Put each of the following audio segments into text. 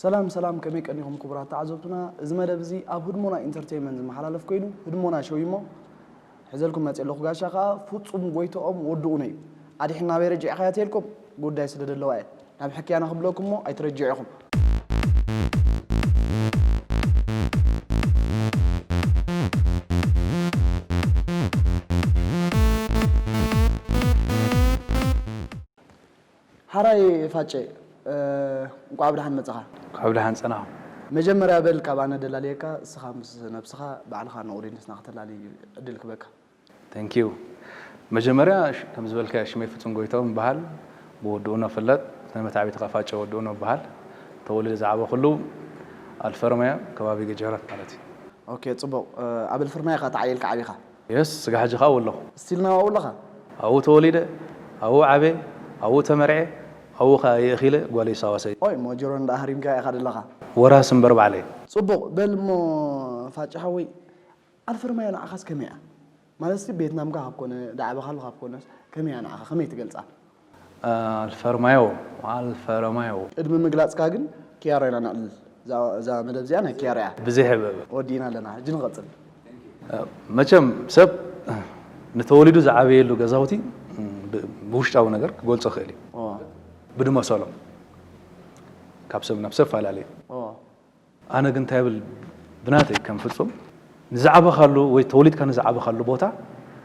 ሰላም ሰላም፣ ከመይ ቀኒኹም ክቡራት ተዓዘብቱና? እዚ መደብ እዚ ኣብ ህድሞና ኢንተርቴይንመንት ዝመሓላለፍ ኮይኑ፣ ህድሞና ሾው እዩ እሞ፣ ሕዘልኩም መፅእ ኣለኹ። ጋሻ ከዓ ፍፁም ጎይትኦም ወዲ ኡኖ እዩ። ኣድሒና ኣበይ ረጂዕኻያ ተልኩም፣ ጉዳይ ስለ ደለዋ እየ። ናብ ሕክያና ክብለኩም እሞ ኣይትረጅዑ ኢኹም። ሓራይ ፋጨ፣ እንቋዕ ብደሓን መጻኻ። ካብ ደሓን ጸናኹም። መጀመርያ በል ካብ ኣነ ደላልየካ፣ እስኻ ምስ ነብስኻ ባዕልኻ ነቑሪ ንስና ከተላሊ ዕድል ክበካ። Thank you። መጀመርያ ሽ-፣ ከም ዝበልካዮ ሽመይ ፍጹም ጎይትኦም እበሃል። ብወዲ ኡኖ እፍለጥ። ናይ መታዕቢቲ ከኣ ፋጨ ወዲ ኡኖ እበሃል። ተወሊደ ዝዓበኹሉ ኣልፈርማዮ ከባቢ ገጀራት ማለት እዩ። ኦኬ፣ ጽቡቕ። እ፣ ኣብ ኣልፈርማዮ ኢኻ ተዓሊልካ ዓቢኻ? የስ፣ ስጋ ሕጂ ከኣ ኣብኡ ኣለኹ። ስቲል ናብኡ ኣለኻ? ኣብኡ ተወሊደ፣ ኣብኡ ዓብየ፣ ኣብኡ ተመርዔ፣ ኣብኡ ከኣ የእኺለ ጓለይ ሳዋሰይ። ኦይ፣ ሞጆሮን ደኣ ሃሪምካ ኢኻ ዘለኻ። ወራስ እምበር ባዕለይ። ጽቡቕ፣ በል እሞ ፋጨ ሓወይ፣ ኣልፈርማዮ ንዓኻስ ከመይ እያ? ማለትሲ ቬትናምካ ካብ ኮነ፣ ዝዓበኻሉ ካብ ኮነስ፣ ከመይ እያ ንዓኻ? ከመይ ትገልጻ? ኣልፈርማዮ፣ ኣልፈርማዮ። ቅድሚ ምግላጽካ ግን ኪያሮ ኢና ነዕልል። እዛ፣ እዛ መደብ እዚኣ ናይ ኪያሮ እያ። ብዘይ ሕብእብእ። ወዲእና ኣለና። ሕጂ ንቐጽል። መቸም ሰብ ንተወሊዱ ዝዓበየሉ ገዛውቲ ብ-፣ ብውሽጣዊ ነገር ክገልጾ ይኽእል እዩ። ኦ። ብድመሰሎም። ካብ ሰብ ናብ ሰብ ፈላለዩ። ኦ። ኣነ ግን እንታይ ብል፣ ብናተይ ከም ፍጹም ንዝዓበኻሉ ወይ ተወሊድካ ንዝዓበኻሉ ቦታ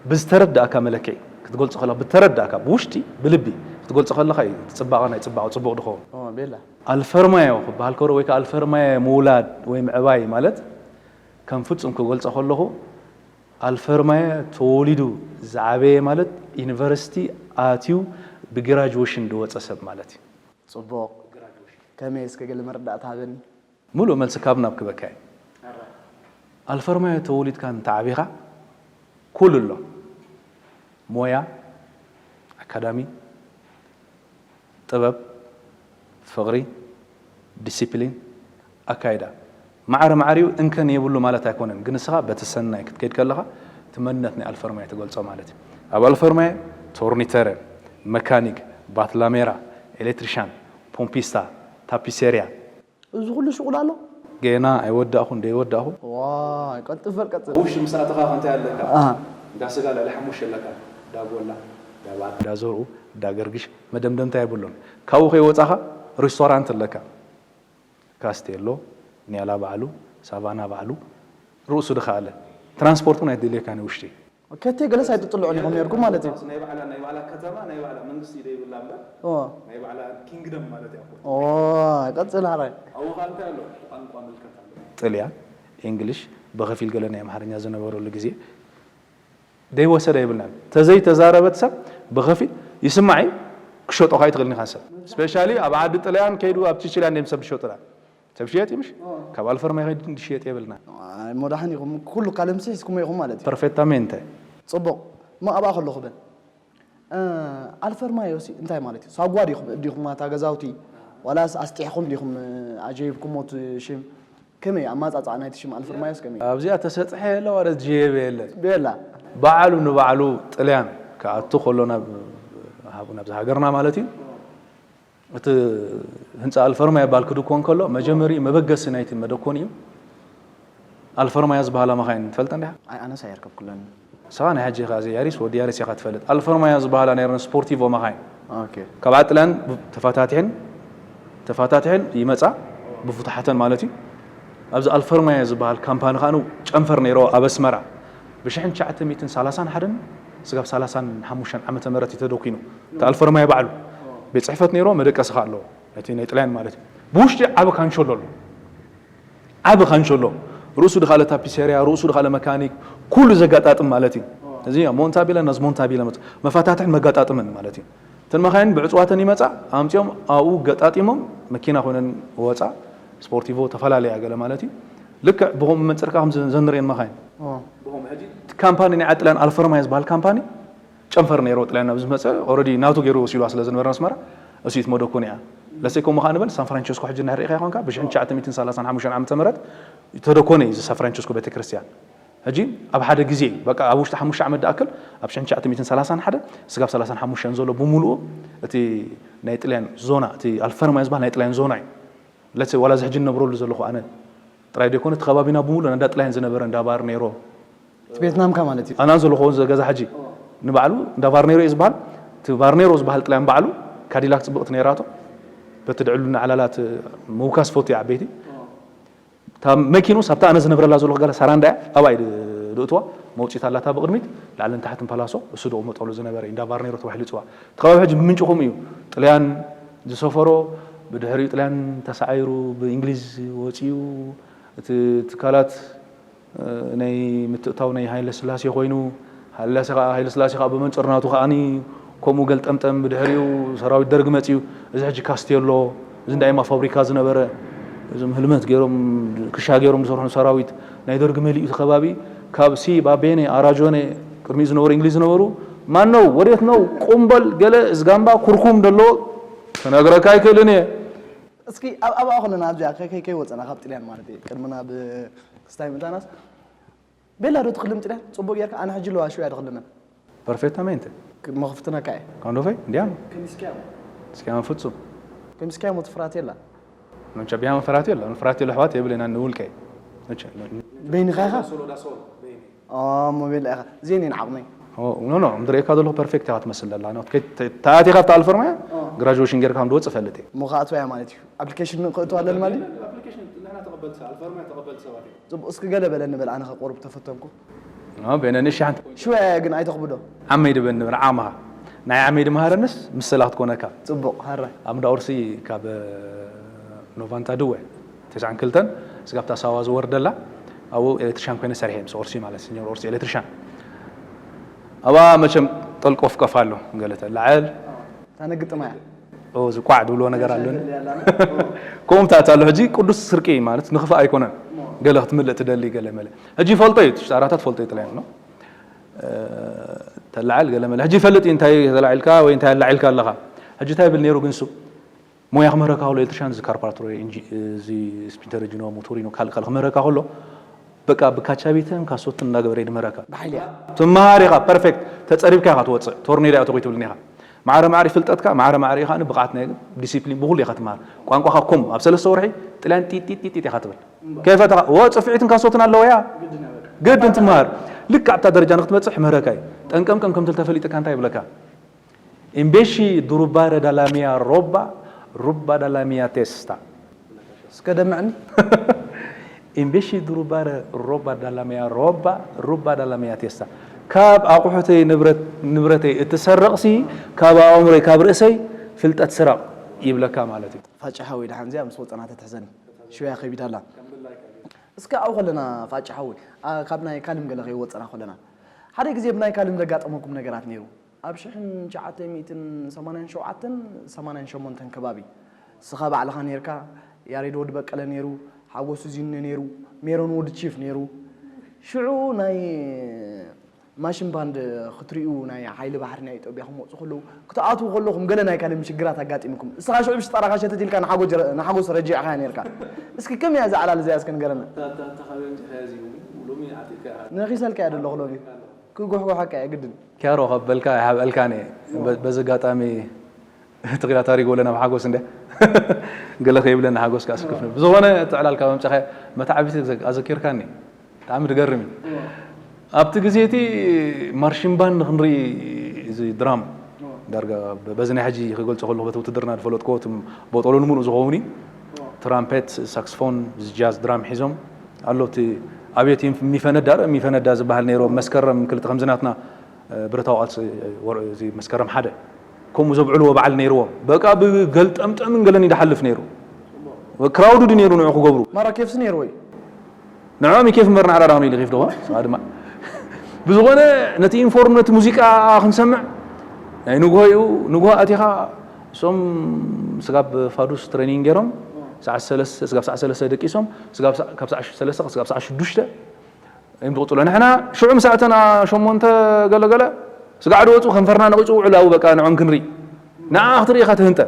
ብዝተረዳእካ መለክዒ ክትገልጾ ከለኻ፣ ብተረዳእካ፣ ብውሽጢ፣ ብልቢ ክትገልጾ ከለኻ እዩ እቲ ጽባቐ ናይ ጽባቐ ጽቡቕ ዝኸውን። ኦ፣ ቤላ። ኣልፈርማዮ ክበሃል ከሎ ወይ ከኣ ኣልፈርማዮ ምውላድ ወይ ምዕባይ ማለት ከም ፍጹም ክገልጾ ከለኹ፣ ኣልፈርማዮ ተወሊዱ ዝዓበየ ማለት ዩኒቨርሲቲ ኣትዩ ብግራጁዌሽን ዝወጸ ሰብ ማለት እዩ። ጽቡቕ። ከመይ እስከ ገለ መረዳእታ ሃበኒ። ምሉእ መልሲ ካብ ናብ ክበካ እዩ። ኣልፈርማዮ ተወሊድካ እንተዓቢኻ ኩሉ ኣሎ። ሞያ፣ ኣካዳሚ፣ ጥበብ፣ ፍቕሪ፣ ዲሲፕሊን፣ ኣካይዳ። ማዕረ ማዕሪኡ እንከን የብሉ ማለት ኣይኮነን፣ ግን ንስኻ በቲ ሰናይ ክትከይድ ከለኻ እቲ መንነት ናይ ኣልፈርማዮ ትገልጾ ማለት እዩ። ኣብ ኣልፈርማዮ ቶርኒተረ፣ መካኒክ፣ ባትላሜራ፣ ኤሌክትሪሻን፣ ፖምፒስታ፣ ታፒሴርያ፣ እዚ ኩሉ ሽቑል ኣሎ? ገና ኣይወዳእኹን፣ ደይወዳእኹ። ዋይ፣ ቀልጥፍ በል፣ ቀጽል። ውሽ ምስ ኣተኻ እንታይ ኣለካ? ኣሃ። እንዳ ስጋ ልዕሊ ሓሙሽተ ኣለካ። እንዳ ጎላ፣ እንዳ ባር፣ እንዳ ዘርኡ፣ እንዳ ገርግሽ፣ መደምደምታ የብሉን። ካብኡ ከይወጻኻ ሪስቶራንት ኣለካ። ካስቴሎ፣ ኒያላ ባዕሉ፣ ሳቫና ባዕሉ፣ ርእሱ ድኻ ኣለ። ትራንስፖርት እውን ኣይድልየካን ውሽጢ። ከቴ ገለስ ኣይትጥልዑን ኢኹም ነርኩም ማለት እዩ። ናይ ባዕላ፣ ናይ ባዕላ ከተማ፣ ናይ ባዕላ መንግስቲ ደይብላ እምበር፣ ኦ። ናይ ባዕላ ኪንግደም ማለት እያ እኮ። ኦ፣ ቀጽል ሓራይ። ኣብኡ ኸኣ እንታይ ኣሎ? ቋንቋ ምልከት ኣሎ። ጥልያን፣ እንግሊሽ፣ ብኸፊል ገለ ናይ ኣምሓርኛ ዝነበረሉ ግዜ ደይወሰደ የብልናን። ተዘይተዛረበት ሰብ ብኸፊል ይስማዕ እዩ፣ ክሸጦ ኸኣ ኣይትኽእልን ኢኻ ሰብ። ስፔሻሊ ኣብ ዓዲ ጥልያን ከይዱ ኣብ ቺችልያ እንድዮም ሰብ ዝሸጡላ። ሰብ ሽየጥ እዩ ምሽ? ኦ። ካብ ኣልፈርማ ይኸይድ እንዲ ሽየጥ የብልና። ኣይ፣ እሞ ደሓን ኢኹም። ኩሉ ካልእ ምስ ሒዝኩሞ ኢኹም ማለት እዩ። ፐርፌታሜንተ። ጽቡቕ። እሞ ኣብኣ ከለኹ በል። እ፣ ኣልፈርማዮሲ እንታይ ማለት እዩ? ሳጓ ዲኹም፣ ዲኹም ማታ ገዛውቲ? ዋላስ ኣስጢሕኹም ዲኹም፣ እ፣ ኣጀይብኩሞ እቲ ሽም? ከመይ ኣማጻጽኣ ናይቲ ሽም ኣልፈርማዮስ ከመይ? ኣብዚኣ ተሰጥሐ የለ፣ ዋላ ዝጀየበ የለ። ቤላ። ባዕሉ ንባዕሉ ጥልያን ክኣቱ ከሎ ናብ ሃቡ፣ ናብዚ ሃገርና ማለት እዩ። እቲ ህንጻ ኣልፈርማዮ ይባል ክድኮን ከሎ፣ መጀመሪ መበገሲ ናይቲ መደኮኒኡ ኣልፈርማዮ ዝበሃላ መኻይን ትፈልጠን ዲኻ? ኣይ፣ ኣነስ ኣየርከብኩለን። ንስኻ ናይ ሕጂ ኢኻ፣ እዚ ያሪስ፣ ወዲ ያሪስ ኢኻ ትፈልጥ። ኣልፈርማዮ ዝበሃላ ነይረን ስፖርቲቮ መኻይን። ኦኬ። ካብ ዓጥላን ተፈታቲሐን፣ ተፈታቲሐን ይመጻ፣ ብፍቱሓተን ማለት እዩ። ኣብዚ ኣልፈርማዮ ዝበሃል ካምፓኒ ከኣ ጨንፈር ነይርዎ ኣብ ኣስመራ። ብሽሕን ትሽዓተ ሚእትን ሰላሳን ሓደን ስጋብ ሰላሳን ሓሙሽተን ዓመተ ምህረት እዩ ተደኲኑ። እቲ ኣልፈርማዮ ባዕሉ ቤት ጽሕፈት ነይርዎ፣ መደቀሲ ከኣ ኣለዎ። ነቲ ናይ ጥልያን ማለት እዩ። ብውሽጢ ዓቢ ካንሸሎ ኣሎ። ዓቢ ካንሸሎ። ርእሱ ድኻለ ታፒሴርያ፣ ርእሱ ድኻለ መካኒክ፣ ኩሉ ዘጋጣጥም ማለት እዩ። እዚ ሞንታቢለ፣ ናዝ ሞንታቢለ መጽ-፣ መፈታትሕን መጋጣጥምን ማለት እዩ። እተን መኻይን ብዕጽዋተን ይመጻ፣ ኣምጺኦም ኣብኡ ገጣጢሞም መኪና ኮይነን ወጻ፣ ስፖርቲቮ ተፈላለያ ገለ ማለት እዩ። ልክዕ ብኸምኡ መንጽርካ ከም ዘ-፣ ዘንርእየን መኻይን። ኦ። ብኸምኡ ሕጂ እቲ ካምፓኒ ናይ ዓጥላን ኣልፈርማዮ ዝበሃል ካምፓኒ ጨንፈር ነይርዎ ጥልያን ናብ ዝመጸ፣ ኦረዲ ናቱ ገይሩ ወሲድዋ ስለ ዝነበረ ኣስመራ፣ እሱ እዩ እቲ መደኮኒ እያ። ለሰይ ከምኡ ከኣ ንበል፣ ሳን ፍራንቸስኮ ሕጂ እንድሕር ርኢኻዮ ኮንካ፣ ብሽሕን ትሽዓተ ሚእትን ሰላሳን ሓሙሽተን ዓመተ ምህረት ተደኮነ እዩ እዚ ሳን ፍራንቸስኮ ቤተክርስትያን። ሕጂ ኣብ ሓደ ግዜ፣ በቃ ኣብ ውሽጢ ሓሙሽተ ዓመት ዝኣክል፣ ኣብ ሽሕን ትሽዓተ ሚእትን ሰላሳን ሓደን ስጋብ ሰላሳን ሓሙሽተን ዘሎ ብምሉኡ እቲ ናይ ጥልያን ዞና፣ እቲ ኣልፈርማዮ ዝበሃል ናይ ጥልያን ዞና እዩ። ለትሰ ዋላ እዚ ሕጂ እነብረሉ ዘለኹ ኣነ ጥራይ ዘይኮነ እቲ ከባቢና ብምሉእ እንዳ ጥላያን ዝነበረ እንዳ ቫርኔሮ እቲ ቤትናምካ ማለት እዩ። ኣና ዘለኹ ገዛ ሕጂ ንባዕሉ እንዳ ቫርኔሮ እዩ ዝበሃል። እቲ ቫርኔሮ ዝበሃል ጥላያን ባዕሉ ካዲላክ ፅብቕቲ ነይራቶ በቲ ድዕሉና ዕላላት ምውካስ ፈቱ ዓበይቲ እታ መኪኖስ ኣብታ ኣነ ዝነብረላ ዘለኹ ገላ ሳራንዳ እያ ኣብኣ እዩ ድእትዋ መውፂት ኣላታ ብቕድሚት ላዕልን ታሕትን ፓላሶ እሱ ደኡ መጠሉ ዝነበረ እዩ እንዳ ቫርኔሮ ተባሂሉ ይፅዋዕ እቲ ከባቢ ሕጂ ብምንጭኹም እዩ ጥልያን ዝሰፈሮ ብድሕሪኡ ጥልያን ተሳዒሩ ብእንግሊዝ ወፂኡ እቲ ትካላት ናይ ምትእታው ናይ ሃይለ ስላሴ ኮይኑ ሃይለ ስላሴ ከዓ ብመንፅር ናቱ ከዓኒ ከምኡ ገልጠምጠም ብድሕሪኡ ሰራዊት ደርግ መፅዩ እዚ ሕጂ ካስቴሎ እዚ እንዳይማ ፋብሪካ ዝነበረ እዞም ህልመት ገይሮም ክሻ ገይሮም ዝሰርሑ ሰራዊት ናይ ደርግ መሊኡ እቲ ከባቢ ካብ ሲ ባቤነ ኣራጆነ ቅድሚኡ ዝነበሩ እንግሊዝ ዝነበሩ ማን ነው ወዴት ነው ቁምበል ገለ እዝጋምባ ኩርኩም ደለዎ ክነግረካ ኣይክእልን እየ እስኪ ኣብ ኣብኣ ከለና ኣብዚኣ ከይ- ከይ- ከይወፀና ካብ ጥልያን ማለት እዩ ቅድሚ ናብ ክስታይ ምእንታናስ ቤላ ዶ ትኽልም ጥልያን ፅቡቅ ጌርካ ኣነ ሕጂ ኣለዋ ሽውያ ድኽልመን perfettamente መኽፍትነካ እየ quando fai andiamo ከሚስካዮ si chiama Futsu ከሚስካዮ ሞት ፍራት የላ non ci abbiamo fratello non fratello ሕዋት የብለና ንውልቀይ በይንኻ ኢኻ እሞ ቤላ ኢኻ እዚአን እየን ዓቕመይ ኖ ኖ ምድሬካ ዘለኹ perfect ኢኻ ትመስል ዘላ ተኣቲኻ ኣብቲ ኣልፈርማያ graduation ጌርካ ከም ድወፅእ ፈልጥ እየ እሞ ከኣትወያ ማለት እዩ ኣፕሊኬሽን ክእትዋ ኣለኒ ማለት እዩ application ንሕና ተቐበልቲ ኣልፈርማያ ተቐበልቲ ሰባት እዮም ፅቡቅ እስኪ ገለ በለኒ በል ኣነ ከቆርብ ተፈተንኩ በነ ንእሺ ሓንቲ ሽወያ ግን ኣይተኽብዶ ዓመይ ድበኒ በል ዓመኻ ናይ ዓመይ ድመሃረንስ ምስላ ክትኮነካ ፅቡቅ ሃረ ኣብ እንዳ ኦርሲ ካብ ኖቫንታ ድወ ተስዓን ክልተን ስጋብ ታሳዋ ዝወርደላ ኣብኡ ኤሌክትሪሻን ኮይነ ሰሪሐ ምስ ኦርሲ ማለት ሲኒዮር ኦርሲ ኤሌክትሪሻን ኣብኣ መቸም ጠልቆፍቀፍ ኣሎ ገለ ተላዓል ታነግጥማ እያ እዚ ቋዕ ድብልዎ ነገር ኣሎኒ ከምኡ ምታት ኣሎ ሕጂ ቅዱስ ስርቂ ማለት ንኽፋእ ኣይኮነን ገለ ክትምልእ ትደሊ ገለ መለ ሕጂ ይፈልጦ እዩ ትሽጣራታት ፈልጦ እዩ ጥላይ ኣሎ ተላዓል ገለ መለ ሕጂ ይፈልጥ እዩ እንታይ ተላዒልካ ወይ እንታይ ኣላዒልካ ኣለኻ ሕጂ እንታይ ይብል ነይሩ ግን ሱ ሞያ ክምህረካ ከሎ ኤሌክትሪሻን እዚ ካርፓንትሮ እዚ ስፒንተር ጅኖ ሞቶሪኖ ካልእ ካልእ ክምህረካ ከሎ በቃ ብካቻቢተን ካሶትን እናገበረ ይድምህረካ ብሓይሊ እያ ትመሃር ኢኻ ፐርፌክት ተፀሪብካ ኢኻ ትወፅእ ቶርኔዳ እያ ተኮይ ትብልኒ ኢኻ ማዕረ ማዕሪ ፍልጠትካ ማዕረ ማዕሪ ኢኻ ንብቕዓት ናይ ዲሲፕሊን ብኩሉ ኢኻ ትመሃር ቋንቋኻ ኮም ኣብ ሰለስተ ወርሒ ጥልያን ጢጢጢጢጥ ኢኻ ትብል ከይፈተኻ ወ ፅፍዒትን ካሶትን ኣለወያ ግድን ትመሃር ልክዕ ኣብታ ደረጃ ንክትመፅእ ሕመረካ እዩ ጠንቀምቀም ከምቲ ተፈሊጥካ እንታይ ይብለካ Invece di rubare dalla mia roba, ruba dalla mia testa. እስከ ደምዕኒ Invece di rubare roba dalla mia roba, ruba dalla mia testa. ካብ ኣቑሑተይ ንብረተይ እትሰርቕሲ ካብ ኣእምሮይ ካብ ርእሰይ ፍልጠት ስረቕ ይብለካ ማለት እዩ። ፋጭ ሓወይ ደሓን እዚኣ ምስ ወፀና ተትሕዘኒ ሽውያ ከቢዳ ኣላ እስከ ኣብኡ ከለና ፋጭ ሓወይ ካብ ናይ ካልም ገለ ከይወፀና ከለና ሓደ ግዜ ብናይ ካልም ዘጋጠመኩም ነገራት ነይሩ ኣብ ሽሕን ትሽዓተ ሚእትን ሰማንያን ሸውዓተን ሰማንያን ሸሞንተን ከባቢ ንስኻ ባዕልኻ ነይርካ፣ ያሬድ ወዲ በቀለ ነይሩ፣ ሓጎስ ዚነ ነይሩ፣ ሜሮን ወዲ ቺፍ ነይሩ። ሽዑ ናይ ማሽን ባንድ ክትሪኡ ናይ ሓይሊ ባሕሪ ናይ ኢትዮጵያ ክመፁ ከለዉ ክትኣትዉ ከለኹም ገለ ናይ ካልም ሽግራት ኣጋጢምኩም። እስኻ ሽዑ ብሽጣራኻ ሸተት ኢልካ ንሓጎስ ረጂዕኻ ነይርካ። እስኪ ከመይ እያ እዛ ዕላል እዚኣ እስከ ንገረና። ታታ ተኻቢኦም ጭኸያ እዚኡ ሎሚ ዓጢቕካ ኢኻ። ነኺሰልካ እያ ደለኹ ሎሚ። ክጉሕጉሐካ እየ ግድን። ኪያሮ ካብ በልካ ኣይሃብአልካን እየ በ- በዚ ኣጋጣሚ ትኽላ ታሪክ ወለ ናብ ሓጎስ እንደ ገለ ከይብለና ሓጎስ ከዓ ስክፍ ነብ ብዝኾነ እቲ ዕላል ካብ ኣምፀኻዮ መታዕቢቲ ኣዘኪርካኒ ብጣዕሚ ትገርም እዩ ኣብቲ ግዜ እቲ ማርሽን ባንድ ክንርኢ እዚ ድራም ዳርጋ በዚ ናይ ሕጂ ክገልፆ ከለኩ በቲ ውትድርና ዝፈለጥኮ ቦጦሎ ንምሉእ ዝኸውን እዩ ትራምፔት ሳክስፎን ጃዝ ድራም ሒዞም ኣሎ እቲ ኣብየት የሚፈነዳ ዶ የሚፈነዳ ዝበሃል ነይሩ መስከረም ክልተ ከምዚ ናትና ብረታዊ ቃልሲ ወር- እዚ መስከረም ሓደ ከምኡ ዘብዕልዎ በዓል ነይርዎም በቃ ብገልጠምጠምን ገለን ይድሓልፍ ነይሩ ክራውድድ ነይሩ ንዑ ክገብሩ ማራ ኬፍሲ ነይርዎ እዩ ንዖም ይኬፍ እምበር ንዓዳ ዳኽኑ ኢሉ ኬፍ ደዋ ስኻ ድማ ብዝኾነ ነቲ ኢንፎርም ነቲ ሙዚቃ ክንሰምዕ ናይ ንግሆ እዩ ንግሆ ኣቲኻ እሶም ስጋብ ፋዱስ ትሬኒንግ ገይሮም ሰዓት ሰለስተ ስጋብ ሰዓት ሰለስተ ደቂሶም ስጋብ ሰዓ- ካብ ሰዓት ሰለስተ ስጋብ ሰዓት ሽዱሽተ እዮም ዝቕፅሎ ንሕና ሽዑ ምስ ኣተና ሸሞንተ ገለገለ ስጋዕ ድወፁ ከንፈርና ነቒፁ ውዕሉ ኣብኡ በቃ ንዖም ክንርኢ ንዓ ክትርኢ ኢኻ ትህንጠ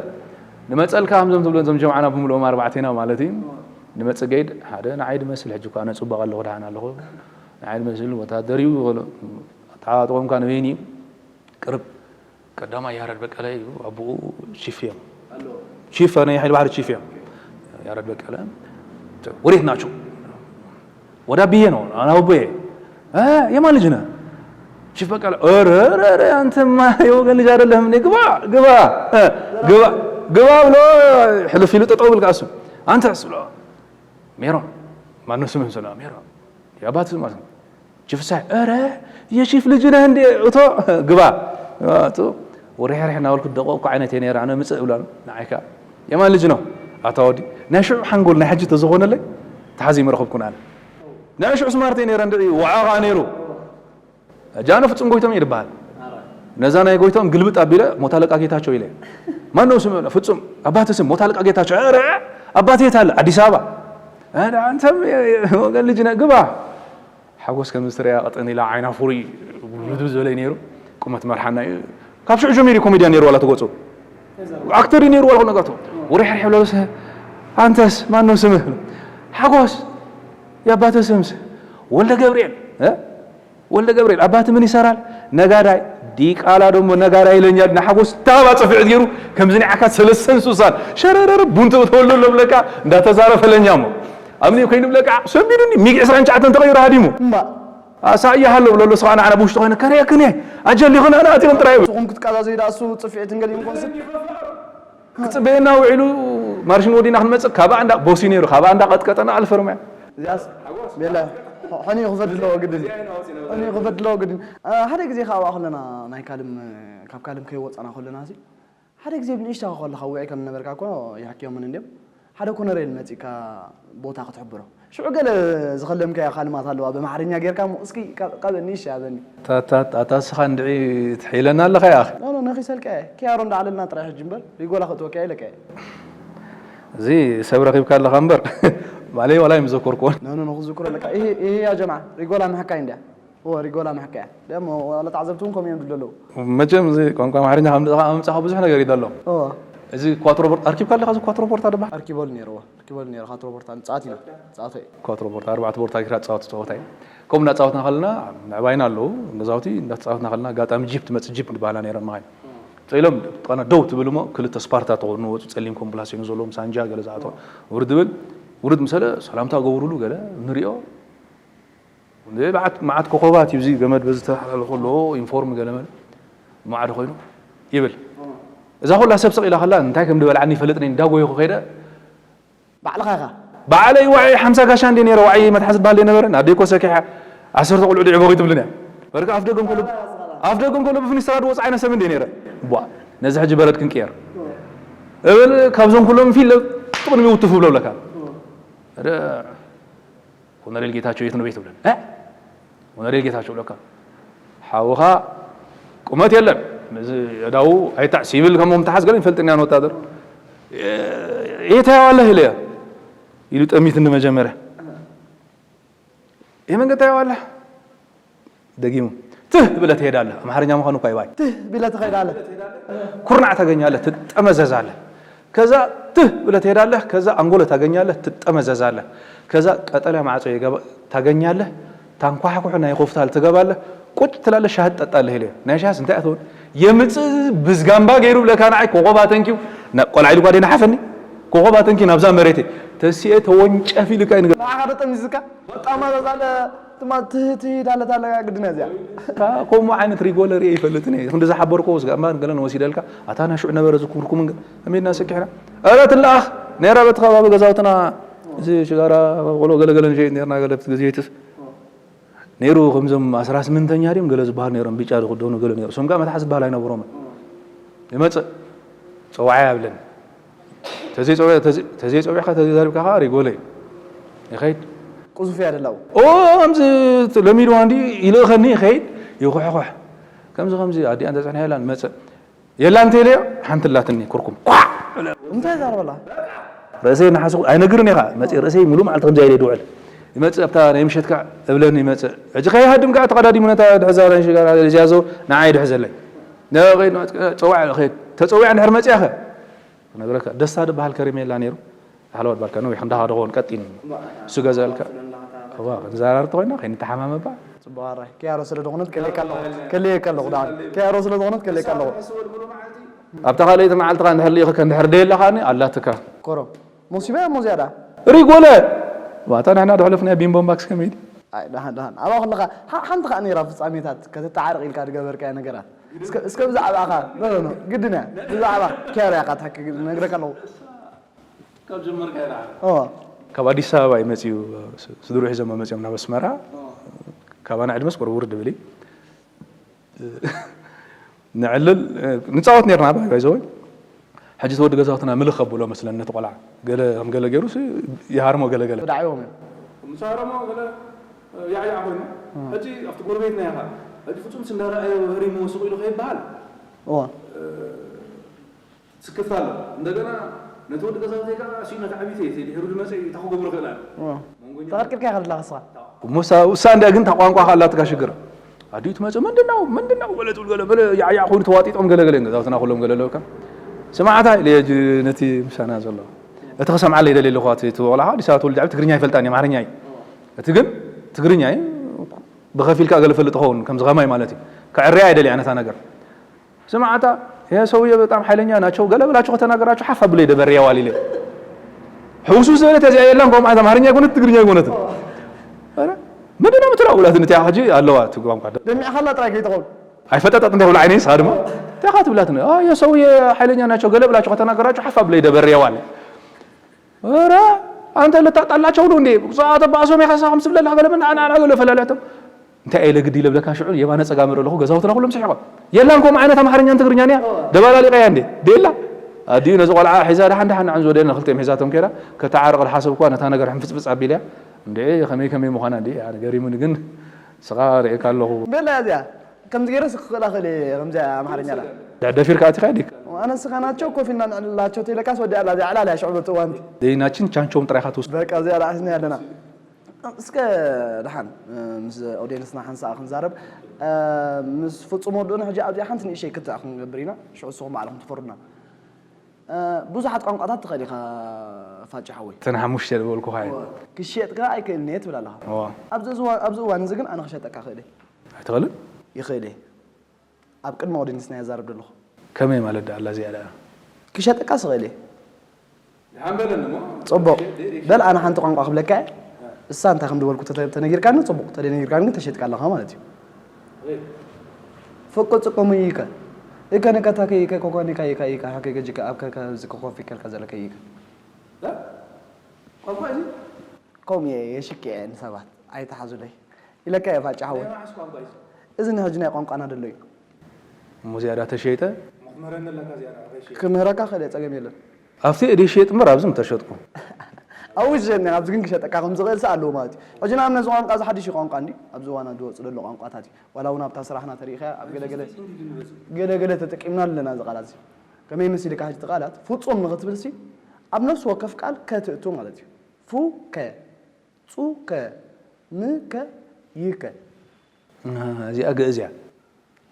ንመፀልካ ከምዞም ትብሎ እዞም ጀምዓና ብምልኦም ኣርባዕቴና ማለት እዩ ንመፅእ ገይድ ሓደ ንዓይ ድመስል ሕጂ እኳ ኣነ ፅቡቕ ኣለኹ ደሓን ኣለኹ ንዓይ ድመስል ወታደር እዩ ተዓዋጥቆምካ ንበይኒ እዩ ቅርብ ቀዳማይ ያረድ በቀለ እዩ ኣቦኡ ቺፍ እዮም ቺፍ ናይ ሓይሊ ባሕሪ ቺፍ እዮም ያረድ በቀለ ወዴት ናችሁ? ወደ አብዬ ነው። አናውቤ የማን ልጅ ነህ? ቺፍ በቀለ ኧረ ኧረ ኧረ አንተማ የወገን ልጅ አይደለህም እንዴ? ግባ ግባ ግባ ግባ ብሎ ሕልፍ ይሉ ጠጠው ብል ካሱ አንተስ ብሎ ሜሮን ማነው ስምህ? ስለ ሜሮን የአባት ስም ማለት ነው። ቺፍ ሳይ ኧረ የቺፍ ልጅ ነህ እንዴ? እቶ ግባ እቶ ወሬ ሕርሕ እናበልኩ ደቆ እኮ ዓይነት ነራ ነው ምጽእ ብሎ ንዓይካ የማን ልጅ ነው? ኣታ ወዲ ናይ ሽዑ ሓንጎል ናይ ሕጂ ተዝኾነለይ ተሓዚ መረኸብኩን ኣነ ናይ ሽዑ ስማርት ነረ እንድዒ ወዓኻ ነይሩ ጃኖ ፍጹም ጎይቶም ይበሃል። ነዛ ናይ ጎይቶም ግልብጥ ኣቢለ ሞት ኣለቃ ጌታቸው ኢለ ማነው ስም ፍጹም ኣባት ስም ሞት ኣለቃ ጌታቸው ኧረ ኣባት የት ኣለ? ኣዲስ ኣበባ። ኧረ አንተም ወገን ልጅ ነህ ግባ። ሓጎስ ከም ዝተረያ ቀጠን ኢላ ዓይና ፍሩይ ብድብ ዝበለ ነይሩ። ቁመት መርሓና እዩ። ካብ ሽዑ ጀሚሩ ኮሜድያን ነይሩ ዋላ ተገጹ ኣክተር እዩ ነይሩ ዋላ ነጋቶ ወሬ ሕርሕ ብለለሰ አንተስ ማነው ስምህ? ሓጎስ የአባትህ ስምስ? ወልደ ገብርኤል እ? ወልደ ገብርኤል አባት ምን ይሰራል? ነጋዳይ። ዲቃላ ደግሞ ነጋዳይ ይለኛል። ንሓጎስ ታባ ጽፍዕት ገይሩ ከምዚ ንዓካ ሰለስተን ሱሳን ሸረረረ ቡን ተወልዶ ኣለብለካ እንዳተዛረ ፈለኛ እሞ ኣብኒ ኮይኑ ብለካ ሰንቢዱኒ ሚግ ዕስራን ትሽዓተን ተቐይሩ ሃዲሙ እምባ ኣሳያ ሃሎ ብሎ ኣሎ ስኻ ንዓና ብውሽጢ ኮይነ ከረየክን እየ ኣጀል ይኹን ኣነ ኣቲኹም ጥራይ ይብል ንስኹም ክትቃዛዘዩ ደኣ እሱ ጽፍዒትን ገሊኡን ኮንስ ክጽበየና ውዒሉ ማርሽን ወዲና ክንመጽእ ካብ ኣንዳ ቦሲ ነይሩ ካብ ኣንዳ ቀጥቀጠና ኣልፈርመ እዚኣስ ቤላ ሕኒ ክፈድ ኣለዎ ግድን ሕኒ ክፈድ ኣለዎ ግድን ሓደ ግዜ ካብ ከለና ናይ ካልም ካብ ካልም ከይወፃና ከለና ሓደ ግዜ ብንእሽታ ከለካ ውዒ ከም ነበርካ እኮ ይሕክዮምን እንድዮም ሓደ ኮነሬል መፂእካ ቦታ ክትሕብሮ ሽዑ ገለ ዝኸለምካዮ ካልማት ኣለዋ ብማሕርኛ ጌርካ እሞ እስኪ ቀበኒ ይሻበኒ ኣታ እስኻ እንድዒ ትሕይለና ኣለኻ ያኺ ኖ ኖ ነኺሰልካ እየ ኪያሮ እንዳዓለልና ጥራይ ሕጂ እምበር ሪጎላ ክእትወካ ኢለካ እየ እዚ ሰብ ረኺብካ ኣለኻ እምበር ባዕለይ ዋላ ኣይምዘኮርኩዎን ኖ ኖ ኖ ክዝክሮ ኣለካ ይሄ ይሄ ያ ጀምዓ ሪጎላ ምሕካይ እንድያ እወ ሪጎላ ምሕካያ ደሞ ዋላ ተዓዘብቲ እውን ከምኡ እዮም ዝብሉ ኣለዉ መቸም እዚ ቋንቋ ኣምሓርኛ ካብ ምጻኻ ምጻኻ ብዙሕ ነገር ይደሎ እወ እዚ ኳትሮ ቦርታ ኣርኪብካ ኣለኻ እዚ ኳትሮ ቦርታ ድባ ኣርኪበሉ ነይሩ እወ ኣርኪበሉ ነይሩ ኳትሮ ቦርታ ንጻት ኢና ጻት እየ ኳትሮ ቦርታ ኣርባዕተ ቦርታ ጌርካ ትጻወት ጸወታ እዩ ከምኡ እናጻወትና ከለና ምዕባይና ኣለዉ ገዛውቲ እንዳተጻወትና ከለና ኣጋጣሚ ጂፕ ትመጽእ ጂፕ ዝበሃላ ነይረን መኻይን ጠይሎም ቃና ደው ትብል እሞ ክልተ ስፓርታ ተኾኑ ወፁ ጸሊም ኮምፕላሴኑ ዘለዎም ሳንጃ ገለ ዝኣተወ ውርድ ብል ውርድ ምሰለ ሰላምታ ገብሩሉ ገለ ንሪኦ መዓት ኮኾባት እዩ እዚ ገመድ በዚ ተሓላልፎ ኣለዎ ኢንፎርም ገለመለ ማዕዶ ኮይኑ ይብል እዛ ኩላ ሰብ ስቕ ኢላ ከላ እንታይ ከም ዝበልዓኒ ይፈልጥኒ እንዳጎየኹ ከይደ ባዕልኻ ኢኻ ባዕለይ ዋዒ ሓምሳ ጋሻ እንዲ ነረ ዋዒ መትሓዚ ዝበሃል ዘይነበረ ኣደይ ኮ ሰኪሓ ዓሰርተ ቆልዑ ድዒ በኺ ትብልን እያ በርካ ኣፍ ደገም ከሎ ኣፍ ደገም ከሎ ብፍኒስትራ ድወፅ ዓይነ ሰብ እንዲ ነረ ቧ ነዚ ሕጂ በረድ ክንቅየር እብል ካብዞም ኩሎም ፊት ጥቕንቢ ውትፍ ብለብለካ ኮነሬል ጌታቸው የት ነው ቤት ብለን ኮነሬል ጌታቸው ብለካ ሓውኻ ቁመት የለን እዚ ዕዳው ኣይታዕ ሲቪል ከሞም ተሓዝ ገለ ይፈልጥንያን ወታደር የታየዋለህ ኢለ ኢሉ ጠሚትኒ መጀመርያ ይህ መንገድ ታየዋለህ ደጊሙ ትህ ብለህ ትሄዳለህ። አማርኛ መሆኑ እኮ አይባይ ትህ ብለህ ትሄዳለህ። ኩርናዕ ታገኛለህ፣ ትጠመዘዛለህ። ከዛ ትህ ብለህ ትሄዳለህ። ከዛ አንጎለ ታገኛለህ፣ ትጠመዘዛለህ። ከዛ ቀጠልያ ማዕጾ ታገኛለህ፣ ታንኳሕኩሕ ናይ ኮፍታል ትገባለህ፣ ቁጭ ትላለህ፣ ሻህ ትጠጣለህ ይለዮ። ናይ ሻህስ እንታይ ኣትውን የምጽእ ብዝጋምባ ገይሩ ብለካ ንዓይ ኮኾባ ተንኪው ቆልዓ ኢሉ ጓዴና ሓፈኒ ኮኾባ ተንኪ ናብዛ መሬት ተሲኤ ተወንጨፍ ኢሉካ ይንገር ንዓኻ ዶ ጠምዚዝካ ጣማ ዛለ ትማ ትህትሂት ኣለታ ኣለካ ግድና እዚኣ። እታ ከምኡ ዓይነት ሪጎለ ሪኤ ይፈልጥን እየ። ክንዲ ዝሓበርክዎ ስጋ እምበር ገለን ወሲደልካ ኣታ ናይ ሽዑ ነበረ ዝኩርኩምን ግን ኣሜድና ሰኪሕና። እረ ትለኣኽ ነይራ በቲ ከባቢ ገዛውትና እዚ ሽጋራ ቆሎ ገለገለ ንሸይጥ ነርና ገለ ኣብቲ ግዜትስ ነይሩ። ከምዞም ኣስራ ስምንተኛ ድዮም ገለ ዝበሃሉ ነይሮም ቢጫ ዝኽደኑ ገለ ነይሩ። እሶም ከዓ መትሓዚ ዝበሃል ኣይነበሮምን። ይመፅእ ፀዋዓ ያብለን ተዘይፀዊዕካ ተዘይዛሪብካ ከዓ ሪጎለ እዩ ይኸይድ ቅዙፍ እያ ደላው ኦ ከምዚ ለሚድዋ እንዲ ይልእኸኒ ይኸይድ ይኹሕኹሕ ከምዚ ከምዚ ኣዲኣ እንተፅሕና የላን መፅእ የላ እንተ ኢለዮ ሓንቲ ላትኒ ኩርኩም ኳዕ እንታይ ዛረበላ ርእሰይ ንሓስኹ ኣይነግርን እየ ከዓ መፅእ ርእሰይ ሙሉ መዓልቲ ከምዚ ኢለ ድውዕል ይመፅእ ኣብታ ናይ ምሸት ከዓ እብለኒ ይመፅእ ሕጂ ከይሃድም ከዓ ተቐዳዲሙ ነታ ድሕዛ ናይ ሽጋራ ዝያዞ ንዓይ ድሕዘለይ ፀዋዕ ተፀዊዐ እንድሕር መፅያ ኸ ክነግረካ ደስታ ዝበሃል ከሪሜላ ነይሩ ሓለዋ ባልካ ነዊሕ እንዳኻ ደኾን ቀጢን እሱ ገዛልካ እዋ ክንዘራርብ ተኾይና ከይንተሓማመባ ጽቡቕ ኣራይ ኪያሮ ስለ ዝኾነት ከለካ ኣለኹ ከለየካ ኣለኹ ዳ ኪያሮ ስለ ዝኾነት ከለካ ኣለኹ ኣብታ ካልኣይቲ መዓልትኻ እንድሕር ልኢኸካ እንድሕር ደየለኻኒ ኣላትካ ኮሮ ሞሲባ እሞ ዝያዳ። ሪጎለ! ዋታ ንሕና ድሕለፍናዮ ቢምቦን ባክስ ከመይ ድዩ? ኣይ፣ ደሓን፣ ደሓን። ኣብኣ ከለኻ፣ ሓ-፣ ሓንቲ ኸኣ ነይራ ፍጻሜታት፣ ከተተዓርቕ ኢልካ ዝገበርካያ ነገራት። እስከ፣ እስከ ብዛዕባኻ፣ ኖ፣ ኖ፣ ኖ፣ ግድን እያ። ብዛዕባ ኪያራ ኢኻ ትሕኪ፣ ነግረካ ኣለኹ። ካብ ጀመርካ ኢኻ። እዎ። ካብ ኣዲስ ኣበባ እዩ መጺኡ፣ ስ-፣ ስድርኡ ሒዞም መጺኦም ናብ ኣስመራ። እዎ። ካባና ዕድመስ ቁሩብ ውርድ ድብል እዩ። ነዕልል፣ ንጻወት ኔርና፣ ባይ፣ ባይ ዘወይ። ሕጂ እቲ ወዲ ገዛውትና ምልኽ ከብሎ መስለኒ ነቲ ቆልዓ። ገለ ከም ገለ ገይሩ ሲ ይሃርሞ ገለ ገለ። ወዳዕዎም እዮም። ምስ ሃረሞ ገለ ያዕያዕ ኮይኑ፣ ሕጂ ኣብቲ ጎረቤትና ኢኻ። ሕጂ ፍጹም ስንዳረኣዮ ህሪሞ ስቕ ኢሉ ከይበሃል። እዎ። ስክፍታ ኣሎ። እንደገና ነቲ ወዲ ገዛውተይ ከኣ እሱ ነቲ ዓቢተይ፣ እቲ ድሕሩ ዝመጸ እዩ፣ እንታይ ክገብሮ ክእል ኣለ? እዎ። መንጎኛ ተቐርቂርካ ኢኻ ዘለኻ ንስኻ። እሞ ሳ-፣ ውሳ እንዳ ግን እታ ቋንቋ ከኣ ኣላትካ ሽግር። ኣዲኡ ትመጽእ፣ "ምንድን ነው? ምንድን ነው?" ገለ ትብል፣ ገለ፣ ገለ ያዕያዕ ኮይኑ ተዋጢጦም ገለ፣ ገለ ገዛውትና ኩሎም ገለ ኣለውካ። ስማዕታ ኢለ እየ ነቲ ምሳና ዘሎ። እቲ ክሰምዓለይ ይደሊ ኣለኹ፣ እቲ፣ እቲ ቆልዓ ከኣ ኣዲስ ኣበባ ተወሊዱ ዓብዩ ትግርኛ ኣይፈልጣን እየ፣ ኣምሓርኛ እዩ። እቲ ግን ትግርኛ እዩ፣ ብኸፊል ከኣ ገለ ፈልጥ ይኸውን፣ ከምዚ ከማይ ማለት እዩ። ከዕርያ ኣይደልያ ነታ ነገር። ስማዕታ፣ ይሄ ሰውዬ በጣም ኃይለኛ ናቸው፣ ገለ ብላችሁ ከተናገራችሁ ሓፍ ብሎ ይደበር ያዋል ኢለ። ሕውስውስ ዝበለት እዚኣ የላን፣ ከምኡ ዓይነት ኣምሓርኛ ኣይኮነት፣ ትግርኛ ኣይኮነትን። ኧረ፣ ምንድን ነው የምትለው ብላትኒ፣ እቲኣ ሕጂ ኣለዋ እቲ ቋንቋ። ደሚዕኻላ ጥራይ ከይትኸውን። ኣይፈጠጠት እንታይ ብላ ዓይነይ፣ ንስኻ ድማ እንታይ ኢኻ ትብላትኒ? "አ፣ ይሄ ሰውዬ ኃይለኛ ናቸው፣ ገለ ብላችሁ ከተናገራችሁ ሓፍ ብሎ ይደበር ያዋል።" ኧረ፣ ኣንተ ልታጣላቸው ነው እንዴ? ብዛዕባ ተባእሶም ኢኻ ሳኹም ስብለላ ገለ ምን ኣና ኣና ገለ ፈላለያቶም። እንታይ ኢለ ግዲ ኢለ ብለካ ሽዑ የማነ ጸጋመ ኣለኹ፣ ገዛውትና ኩሎም ስሒቖም። የላን ከምኡ ዓይነት ኣምሓርኛን ትግርኛን እያ። ደባላሊቐያ እንዴ? ደላ። ኣዲኡ ነዚ ቆልዓ ሒዛ ደሓን ደሓን ንዓን ዝወደና ክልቲኦም ሒዛቶም ከይዳ፣ ከተዓርቕ ዝሓሰብኳ ነታ ነገር ሕንፍጽፍጽ ኣቢለያ። እንዴ፣ ከመይ ከመይ ምዃና እንዴ? ኣነ ገሪሙኒ ግን ስኻ ርእየካ ኣለኹ። በላ እዚኣ። ከምዚ ገይረስ ክኽእላ ክእል እየ፣ ከምዚ ኣምሓርኛ ኣላ። ደ-፣ ደፊርካ ኣቲኻ ዲክ? ኣነ ንስኻ ናቸው ኮፍ ኢልና ንዕልላቸው ተይለካስ ወዲኣ ኣላ፣ እዚኣ ዕላል እያ ሽዑ በቲ እዋንቲ። ዘይናችን ቻንቾም ጥራይ ኢኻ ትውስድ። በቃ፣ እዚኣ ደኣ ሒዝናያ ኣለና። እስከ ደሓን፣ እ፣ ምስ ኦድየንስና ሓንሳእ ክንዛረብ። እ፣ ምስ ፍጹም ወድኡን ሕጂ ኣብዚኣ ሓንቲ ንእሽተይ ክትዕ ክንገብር ኢና፣ ሽዑ ንስኹም ባዕልኹም ትፈርዱና። እ፣ ብዙሓት ቋንቋታት ትኽእል ኢኻ ፋጭ ሓወይ። እተን ሓሙሽተ ዝበልኩኻ እየን። እወ። ክሽየጥ ከኣ ኣይክእልን እየ ትብል ኣለኻ። እወ። ኣብዚ እዝዋ-፣ ኣብዚ እዋን እዚ ግን ኣነ ክሸጠካ ክእል እየ። ኣይትኽእልን? ይኽእል እየ። ኣብ ቅድሚ ኦድየንስና የዛርብ ዘለኹ። ከመይ ማለት ደኣ ኣላ እዚኣ ደኣ? ክሸጠካ ስኽእል እየ። ደሓን በለኒ እሞ። ጽቡቕ። በል ኣነ ሓንቲ ቋንቋ ክብለካ እየ። እሳ እንታይ ከም ዝበልኩ ተተ-፣ ተነጊርካኒ ጽቡቕ፣ ተደነጊርካኒ ግን ተሸጥካ ኣለኻ ማለት እዩ። ፍቅር ጽቆሙ ይከ። እከ ንከ ታከ ይከ ኮኮ ንካ ይካ ይካ ሃከ ገጅከ ኣብ ከ ከ ዝከ ኮፊ ከልካ ዘለከ ይከ። እ? ቋንቋ እዚ? ከምኡ እየ የሽክየ ንሰባት ኣይተሓዙለይ። ኢለካ እየ ፋጫ ሓወይ። ናይ መዓስ ቋንቋ እዩ? እዚ ንሕጂ ናይ ቋንቋና ደሎ እዩ። እሞ ዝያዳ ተሸይጠ? እሞ ክምህረኒ ኣለካ ዝያዳ፣ ከይሸይጠ። ክምህረካ ክእል እየ፣ ጸገም የለን። ኣብቲ እደ ይሸይጥ እምበር ኣብዚ ምተሸጥኩ። ኣብኡ ይሸጥኒ፣ ኣብዚ ግን ክሸጠካ ከም ዝኽእል ሰ ኣለዎ ማለት እዩ። ሕጂ ንኣብነት እዚ ቋንቋ እዚ ሓድሽ እዩ ቋንቋ እንዲ፣ ኣብዚ እዋን ዝወጽእ ዘሎ ቋንቋታት እዩ። ዋላ እውን ኣብታ ስራሕና ተሪኢኻያ፣ ኣብ ገለ ገለ፣ ገለ ገለ ተጠቂምና ኣለና እዚ ቃላት እዚ። ከመይ መሲልካ ሕጂ እቲ ቃላት ፍጹም ንኽትብል ሲ፣ ኣብ ነፍሲ ወከፍ ቃል ከ ትእቱ ማለት እዩ። ፉ ከ፣ ጹ ከ፣ ም ከ፣ ይ ከ። እዚኣ ግእዝ እያ።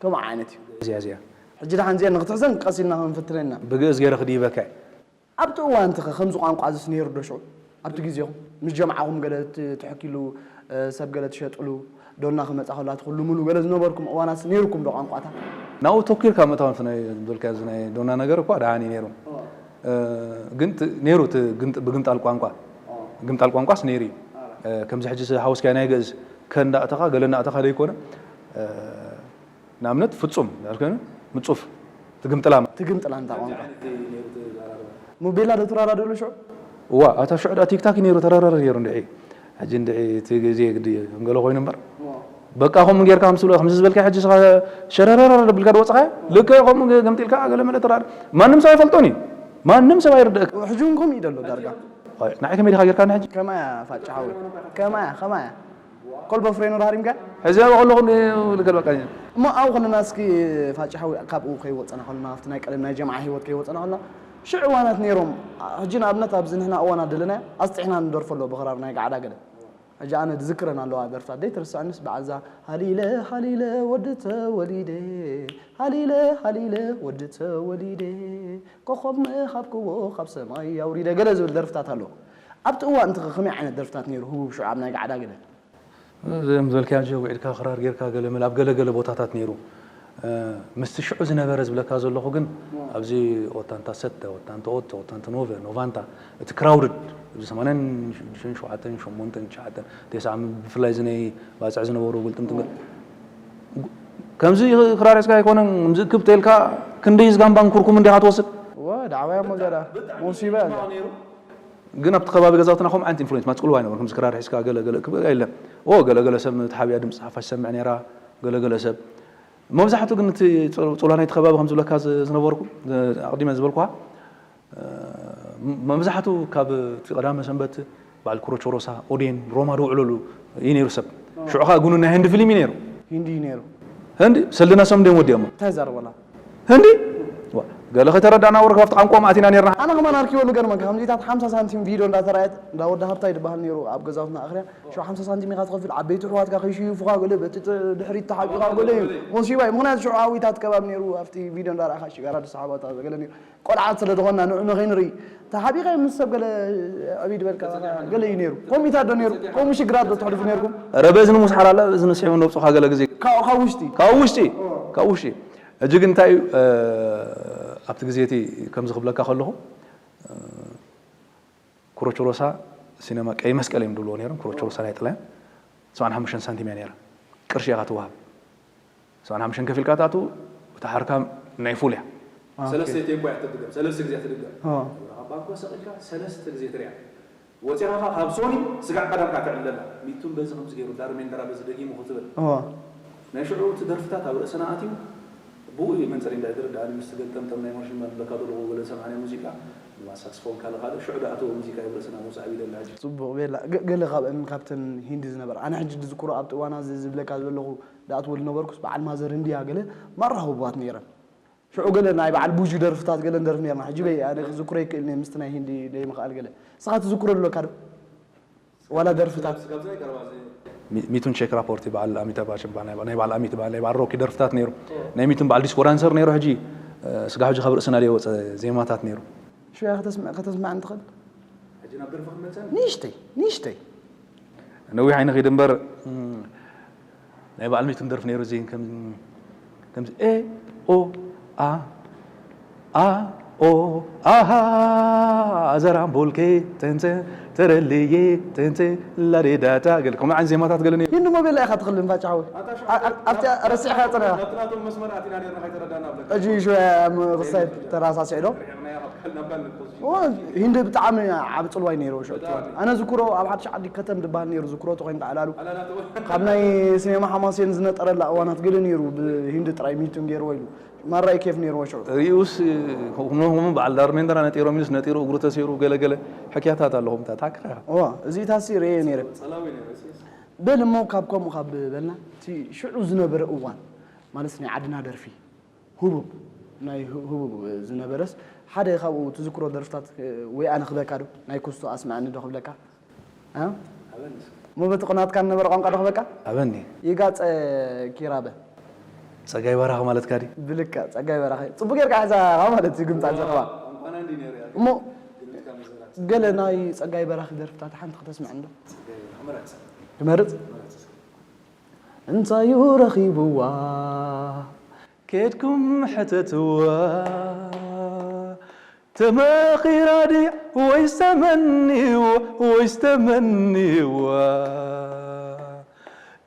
ከምኡ ዓይነት እዩ። እዚኣ፣ እዚኣ። ሕጂ ደሓን እዚኣ ንኽትሕዘን ቀስ ኢልና ክንፍትነና። ብግእዝ ገይረ ክድይበካ እየ። ኣብቲ እዋን እቲ ኸ ከምዚ ቋንቋ እዚስ ነይሩ ዶ ሽዑ? ኣብቲ ግዜኹም ምስ ጀምዓኹም ገለ ት-፣ ትሕኪሉ፣ እ፣ ሰብ ገለ ትሸጥሉ፣ ዶና ክመጻ ከሎ ትኹልሙሉ ገለ ዝነበርኩም እዋናትስ ነይሩኩም ዶ ቋንቋታት? ናብኡ ተኪርካ ምእታው፣ እቲ ናይ ዝበልካዮ፣ እዚ ናይ ዶና ነገር እኳ ደሓን እዩ ነይሩ። እ፣ ግን ት-፣ ነይሩ፣ እቲ ግምጥ-፣ ብግምጣል ቋንቋ። ግምጣል ቋንቋስ ነይሩ እዩ። እ፣ ከምዚ ሕጂ ስ-፣ ሓወስካዮ ናይ ግእዝ ከ እንዳእተኻ፣ ገለ እንዳእተኻ ዘይኮነ፣ እ፣ ንኣብነት ፍጹም እንድሕር ኮይኑ ምጹፍ፣ ትግምጥላም። ትግምጥላም እታ ቋንቋ። ሙቤላ ዶ ትራዳድእሉ ሽዑ? እዋ፣ ኣታ ሽዑ ደኣ ቲክታክ እዩ ነይሩ፣ ተረረረ ነይሩ እንድዒ። ሕጂ እንድዒ እቲ ግዜ ግዲ እንገሎ ኮይኑ እምበር። እዋ። በቃ ከምኡ ጌርካ ከም ዝብሎ፣ ከምዚ ዝበልካ ሕጂ ስኻ ሸረረረረ ቢልካ ዶ ወጽኻዮ? ልክዕ ከምኡ ገ-፣ ገምጢልካ ገለ መለ ትራዳድ። ማንም ሰብ ኣይፈልጦን እዩ። ማንም ሰብ ኣይርድእካ። ሕጂ እውን ከምኡ እዩ ዘሎ ዳርጋ። ኣይ፣ ንዓይ ከመይ ዲኻ ጌርካኒ ሕጂ? ከማያ ፋጫ ሓወይ። ከማያ፣ ከማያ። ኮልቦ ፍሬኑ ዳሪምካ? ሕዚ ኣብኡ ከለኹ ን-፣ ንገልበቃ እየ። እሞ ኣብኡ ከለና እስኪ ፋጫ ሓዊ ካብኡ ከይወፀና ከለና፣ ኣብቲ ናይ ቀደም ናይ ጀምዓ ህይወት ከይወፀና ከለና፣ ሽዑ እዋናት ነይሮም። ሕጂ ንኣብነት ኣብዚ ንሕና እዋናት ደለናዮ ኣስጢሕና ንደርፎ ኣሎ ብኽራር ናይ ጋዕዳ ገለ። ሕጂ ኣነ ዝዝክረን ኣለዋ ደርፍታት ደይትርስዐንስ በዓልዛ ሃሊለ ሃሊለ ወዲ ተወሊደ፣ ሃሊለ ሃሊለ ወዲ ተወሊደ፣ ኮኾብ ምሃብክዎ ካብ ሰማይ ኣውሪደ ገለ ዝብል ደርፍታት ኣሎ። ኣብቲ እዋን እንትኸ ከመይ ዓይነት ደርፍታት ነይሩ ህቡብ ሽዑ ኣብ ናይ ጋዕዳ ገለ? እዞም ዝበልካዮም ሸዊዕድካ ክራር ጌርካ ገለ መለ ኣብ ገለ ገለ ቦታታት ነይሩ። ምስቲ ሽዑ ዝነበረ ዝብለካ ዘለኹ ግን ኣብዚ ኦታንታ ሰተ፣ ኦታንታ ኦቶ፣ ኦታንታ ኖቨ፣ ኖቫንታ እቲ ክራውድድ እዚ ሰማንያን ሽዱሽተን ሸውዓተን ሸሞንተን ትሽዓተን ተስዓ ብፍላይ እዚ ናይ ባጽዕ ዝነበሩ ግልጥምጥም ከምዚ ክራር ሒዝካ ኣይኮነን፣ ከምዚ ክብ ተልካ ክንደይ ዝጋምባን ኩርኩም እንዲኻ ትወስድ። ወ ዳዕዋያ መገዳ ሙሲባ እያ። ግን ኣብቲ ከባቢ ገዛውትና ከምኡ ዓይነት ኢንፍሉዌንስ ማትቅልዋ ኣይነበሩ። ከምዚ ክራር ሒዝካ ገለ ገለ ክብ የለን። ኦ ገለ ገለ ሰብ ተሓቢኣ ድምፂ ሓፋሽ ሰምዕ ነይራ። ገለ ገለ ሰብ መብዛሕቱ ግን እቲ ፅሉዋ ናይቲ ከባቢ ከም ዝብለካ ዝነበርኩ ኣቅዲመ ዝበልኩዋ መብዛሕቱ ካብ እቲ ቀዳመ ሰንበት በዓል ክሮቾሮሳ ኦዴን ሮማ ድውዕለሉ እዩ ነይሩ ሰብ ሽዑ ከዓ ጉኑ ናይ ህንዲ ፊልም እዩ ነይሩ ሂንዲ እዩ ነይሩ። ህንዲ ሰልድና ሰም ደም ወዲኦሞ እንታይ ዛረበላ? ህንዲ ዋ፣ ገለ ከተረዳና ወረ ካብቲ ቋንቋ ማእቲና ነርና። ኣነ ከማን ኣርኪበሉ ገርመካ ከምዚታት ሓምሳ ሳንቲም ቪድዮ እንዳተራየት እንዳ ወዲ ሃብታይ ዝበሃል ነይሩ ኣብ ገዛውትና ኣኽርያ ሽዑ ሓምሳ ሳንቲም ኢኻ ትኸፍል ዓበይቲ ኣሕዋትካ ከይሽዩፉኻ ገለ በቲ ጥ- ድሕሪት ተሓቢኻ ገለ እዩ ሞሲባ እዩ ምኽንያቱ ሽዑ ኣዊታት ከባቢ ነይሩ ኣብቲ ቪድዮ እንዳረኣኻ ሽጋራ ድሰሓባታ ገለ ነይሩ ቆልዓት ስለ ዝኾንና ንዑ ንኸይንርኢ ተሓቢኻ ምስ ሰብ ገለ ዕብይ ድበልካ ገለ እዩ ነይሩ። ከምኡታት ዶ ነይሩ? ከምኡ ሽግራት ዶ ተሕልፉ ነይርኩም? ኧረ በእዝኒ ሙስሓር ኣላ፣ በእዝኒ ስሒቡ ነብፅኻ ገለ ግዜ። ካብ ካብ ውሽጢ? ካብ ውሽጢ። ካብ ውሽጢ። ሕጂ ግን እንታይ እዩ፣ እ፣ ኣብቲ ግዜ እቲ ከምዚ ክብለካ ከለኹ፣ እ፣ ክሮችሮሳ ሲነማ ቀይ መስቀል እዮም ድብልዎ ነይሮም። ክሮችሮሳ ናይ ጥልያን ሰብዓን ሓሙሽተን ሳንቲም እያ ነይራ። ቅርሺ ኢኻ ትወሃብ። ሰብዓን ሓሙሽተን ከፊልካ ትኣቱ፣ እታ ሓርካ ናይ ፉል እያ። ሰለስተ ቴምፖ እያ ትድገም፣ ሰለስተ ግዜ ትድገም። ኦ። ኣብ ባንኮ ሰቒልካ ሰለስተ ግዜ ትሪኣ። ወፂኻ ካብ ሶኒ ስጋዕ ቀዳምካ ትዕለላ። ሚቱን በዚ ከምዚ ገይሩ፣ ዳርሜንደራ በዚ ደጊሙ ክትብል። ኦ። ናይ ሽዑ እቲ ደርፍታት ኣብ ርእስና ኣትዩ፣ ብኡ እዩ መንፀሪ እንዳይ ዝርዳእኒ፣ ምስ ገጠምጠም ናይ ማሽን ባንድ ለካ ዘለኹ ገለ ሰማንያ ሙዚቃ፣ ድማ ሳክስፎን ካልእ ካልእ፣ ሽዑ ድኣተወ ሙዚቃ እዩ ኣብ ርእስና መውፅእ ዓብዩ ደላ ሕጂ። ጽቡቕ ቤላ፣ ገ- ገለ ካብአን ካብተን ሂንዲ ዝነበራ፣ ኣነ ሕጂ ዝዝክሮ ኣብቲ እዋና እዚ ዝብለካ ዘለኹ ድኣትወሉ ነበርኩስ፣ በዓል ማዘር እንድያ ገለ ማራ ህቡባት ነይረን። ሽዑ ገለ ናይ በዓል ቡጁ ደርፍታት ገለ ንደርፍ ነርና። ሕጂ በይ ኣነ ክዝክሮ ይክእልኒ ምስቲ ናይ ሂንዲ ደይ ምኽኣል ገለ። ንስኻ ትዝክሮ ኣለካ ዶ? ዋላ ደርፍታት ስጋብ ናይ ቀረባ እዚ ሚ- ሚቱን ቼክ ራፖርቲ በዓል ኣሚታብ ባችን በዓል ናይ ናይ በዓል ኣሚት በዓል ናይ በዓል ሮኪ ደርፍታት ነይሩ። ናይ ሚቱን በዓል ዲስኮ ዳንሰር ነይሩ። ሕጂ እ፣ ስጋ ሕጂ ካብ ርእስና ደይወፀ ዜማታት ነይሩ። ሽያ ከተስምዕ ከተስምዓኒ ትኽእል? ሕጂ ናብ ደርፊ ክንመልሰን ንእሽተይ ንእሽተይ ነዊሕ ኣይንኸይድ እምበር እም፣ ናይ በዓል ሚቱን ደርፊ ነይሩ። እዚ ከም ከምዚ ኤ ኦ ኣ ኣ ኦ ኣሃ ኣዘራምቦልኬ ተንተ ተረልዬ ተንተ ላዴዳታ ገለ ከምኡ ዓይነት ዜማታት ገለ ነይሩ። ይንሞ ቤላ ኢኻ ትኽልም ፋጫ ሓወይ። ኣ- ኣ- ኣብቲ ረሲዕካ ጸኒኻ። ናብቲ ናቶም መስመር ኣቲና ነርና ከይተረዳና ብለካ ሕጂ ሽያ ተረሳሲዕ ዶ? ርሒቕናያ ካብ ካልእ ናብ ካልእ ፖዚሽን ሂንዲ ብጣዕሚ ዓብ ፅልዋይ ነይሩ ሽዑ እዋን። ኣነ ዝክሮ ኣብ ሓድሽ ዓዲ ከተም ዝበሃል ነይሩ ዝክሮ ተኮይኑ ተዓላሉ ኣላላተወ ካብ ናይ ሲኔማ ሓማሴን ዝነጠረላ እዋናት ገለ ነይሩ ብሂንዲ ጥራይ ሚቱን ገይርዎ ኢሉ ማራይ ኬፍ ነይርዎ ሽዑ። ሪኡስ ከምኡ በዓል ዳርሜንደራ ነጢሮም ኢሉስ ነጢሩ እግሩ ተሲሩ ገለገለ ሕክያታት ኣለኹም ታታክኻ እዋ እዚታሲ ርእየ ነይረ። ጸላዊ ነይሩ እሱስ። በል እሞ ካብ ከምኡ ካብ በልና እቲ ሽዑ ዝነበረ እዋን ማለት ናይ ዓድና ደርፊ ህቡብ ናይ ህቡብ ዝነበረስ ሓደ ካብኡ ትዝክሮ ደርፍታት ወይ ኣነ ክበካ ዶ ናይ ኩስቶ ኣስምዐኒ ዶ ክብለካ እ? ኣበንስ እሞ በቲ ቅናትካ ዝነበረ ቋንቋ ዶ ክበካ ኣበኒ ይጋፀ ኪራበ ጸጋይ በራኺ ማለትካ ድዩ? ብልክዕ ጸጋይ በራኺ ጽቡቅ ጌርካ ሒዛ ማለት እዩ ግምት ኣንዘርባ ቋንቋና እንዲ ነይሩ እያ እሞ ግምትካ ምዝራብ ገለ ናይ ጸጋይ በራኺ ደርፍታት ሓንቲ ከተስምዐ እንዶ ጸጋይ በራኺ ምረጽ ትመርጽ ምረጽ እንታዩ ረኺብዋ ኬድኩም ሕተትዋ ተመኺራ ድያ ወይስ ተመንይዋ ወይስ ተመንይዋ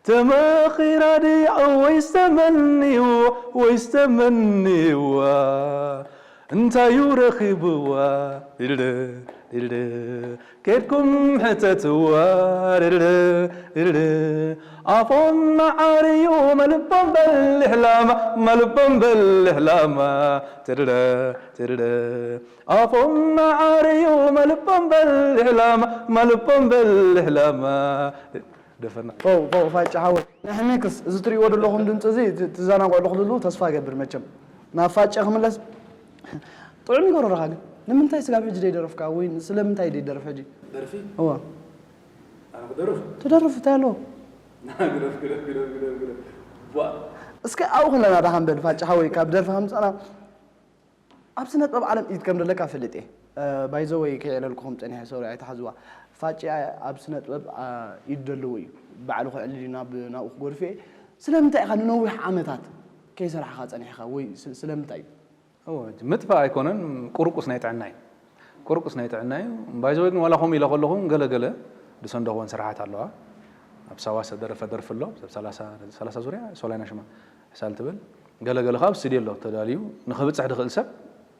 ተመኺራ ድያ ወይስ ተመንይዋ ወይስ ተመንይዋ እንታዩ ረኺብዋ ድልድ ድልድ ኬድኩም ሕተትዋ ድልድ ድልድ ኣፎም መዓርዩ መልቦም በልሕ ላማ መልቦም በልሕ ላማ ትርደ ትርደ ኣፎም መዓርዩ መልቦም በልሕ ላማ መልቦም በልሕ ላማ ደፈና ፎው ፎው ፋጫ ሓወይ ናይ ሕሜክስ እዚ ትሪእዎ ዘለኹም ድምፂ እዚ ት- ትዘናግዕሉ ክልሉ ተስፋ ገብር መቸም ናብ ፋጨ ክምለስ ጥዑም ይገረረኻ ግን ንምንታይ ስጋብ ሕጂ ደይደረፍካ ወይ ስለምንታይ ደይደረፍ ሕጂ ደርፊ እዋ ኣነ ክደርፍ ትደርፍ እንታይ ኣለዎ ግደፍ ግደፍ ግደፍ ግደፍ ግደፍ ቧ እስከ ኣብኡ ከለና ዳኻ ንበል ፋጫ ሓወይ ካብ ደርፊ ከምፃና ኣብ ስነ ጥበብ ዓለም ኢድ ከም ዘለካ ፈልጥ እየ ባይዘወይ ከየለልኩኹም ፀኒሐ ሶሪ ኣይተሓዝዋ ፋጭ ኣብ ስነ ጥበብ ኢድ ዘለዎ እዩ ባዕሉ ክዕልል እዩ ናብ ናብኡ ክጎድፍ እየ ስለምንታይ ኢኻ ንነዊሕ ዓመታት ከይሰራሕኻ ጸኒሕኻ ወይ ስ- ስለምንታይ እዩ? እወ፣ ምጥፋእ ኣይኮነን፣ ቁርቁስ ናይ ጥዕና እዩ። ቁርቁስ ናይ ጥዕና እዩ። ባይዘወይ ግን ዋላ ከምኡ ኢለ ከለኹ ገለ ገለ ዝሰንደኽወን ስራሓት ኣለዋ። ኣብ ሳዋ ዝተደረፈ ደርፊ ኣሎ፣ ሰብ ሰላሳ ዙርያ ሶላይና ሽማ ሕሳል ትብል። ገለ ገለ ካብ ስቱድዮ ኣሎ ተዳልዩ ንኸብፅሕ ድኽእል ሰብ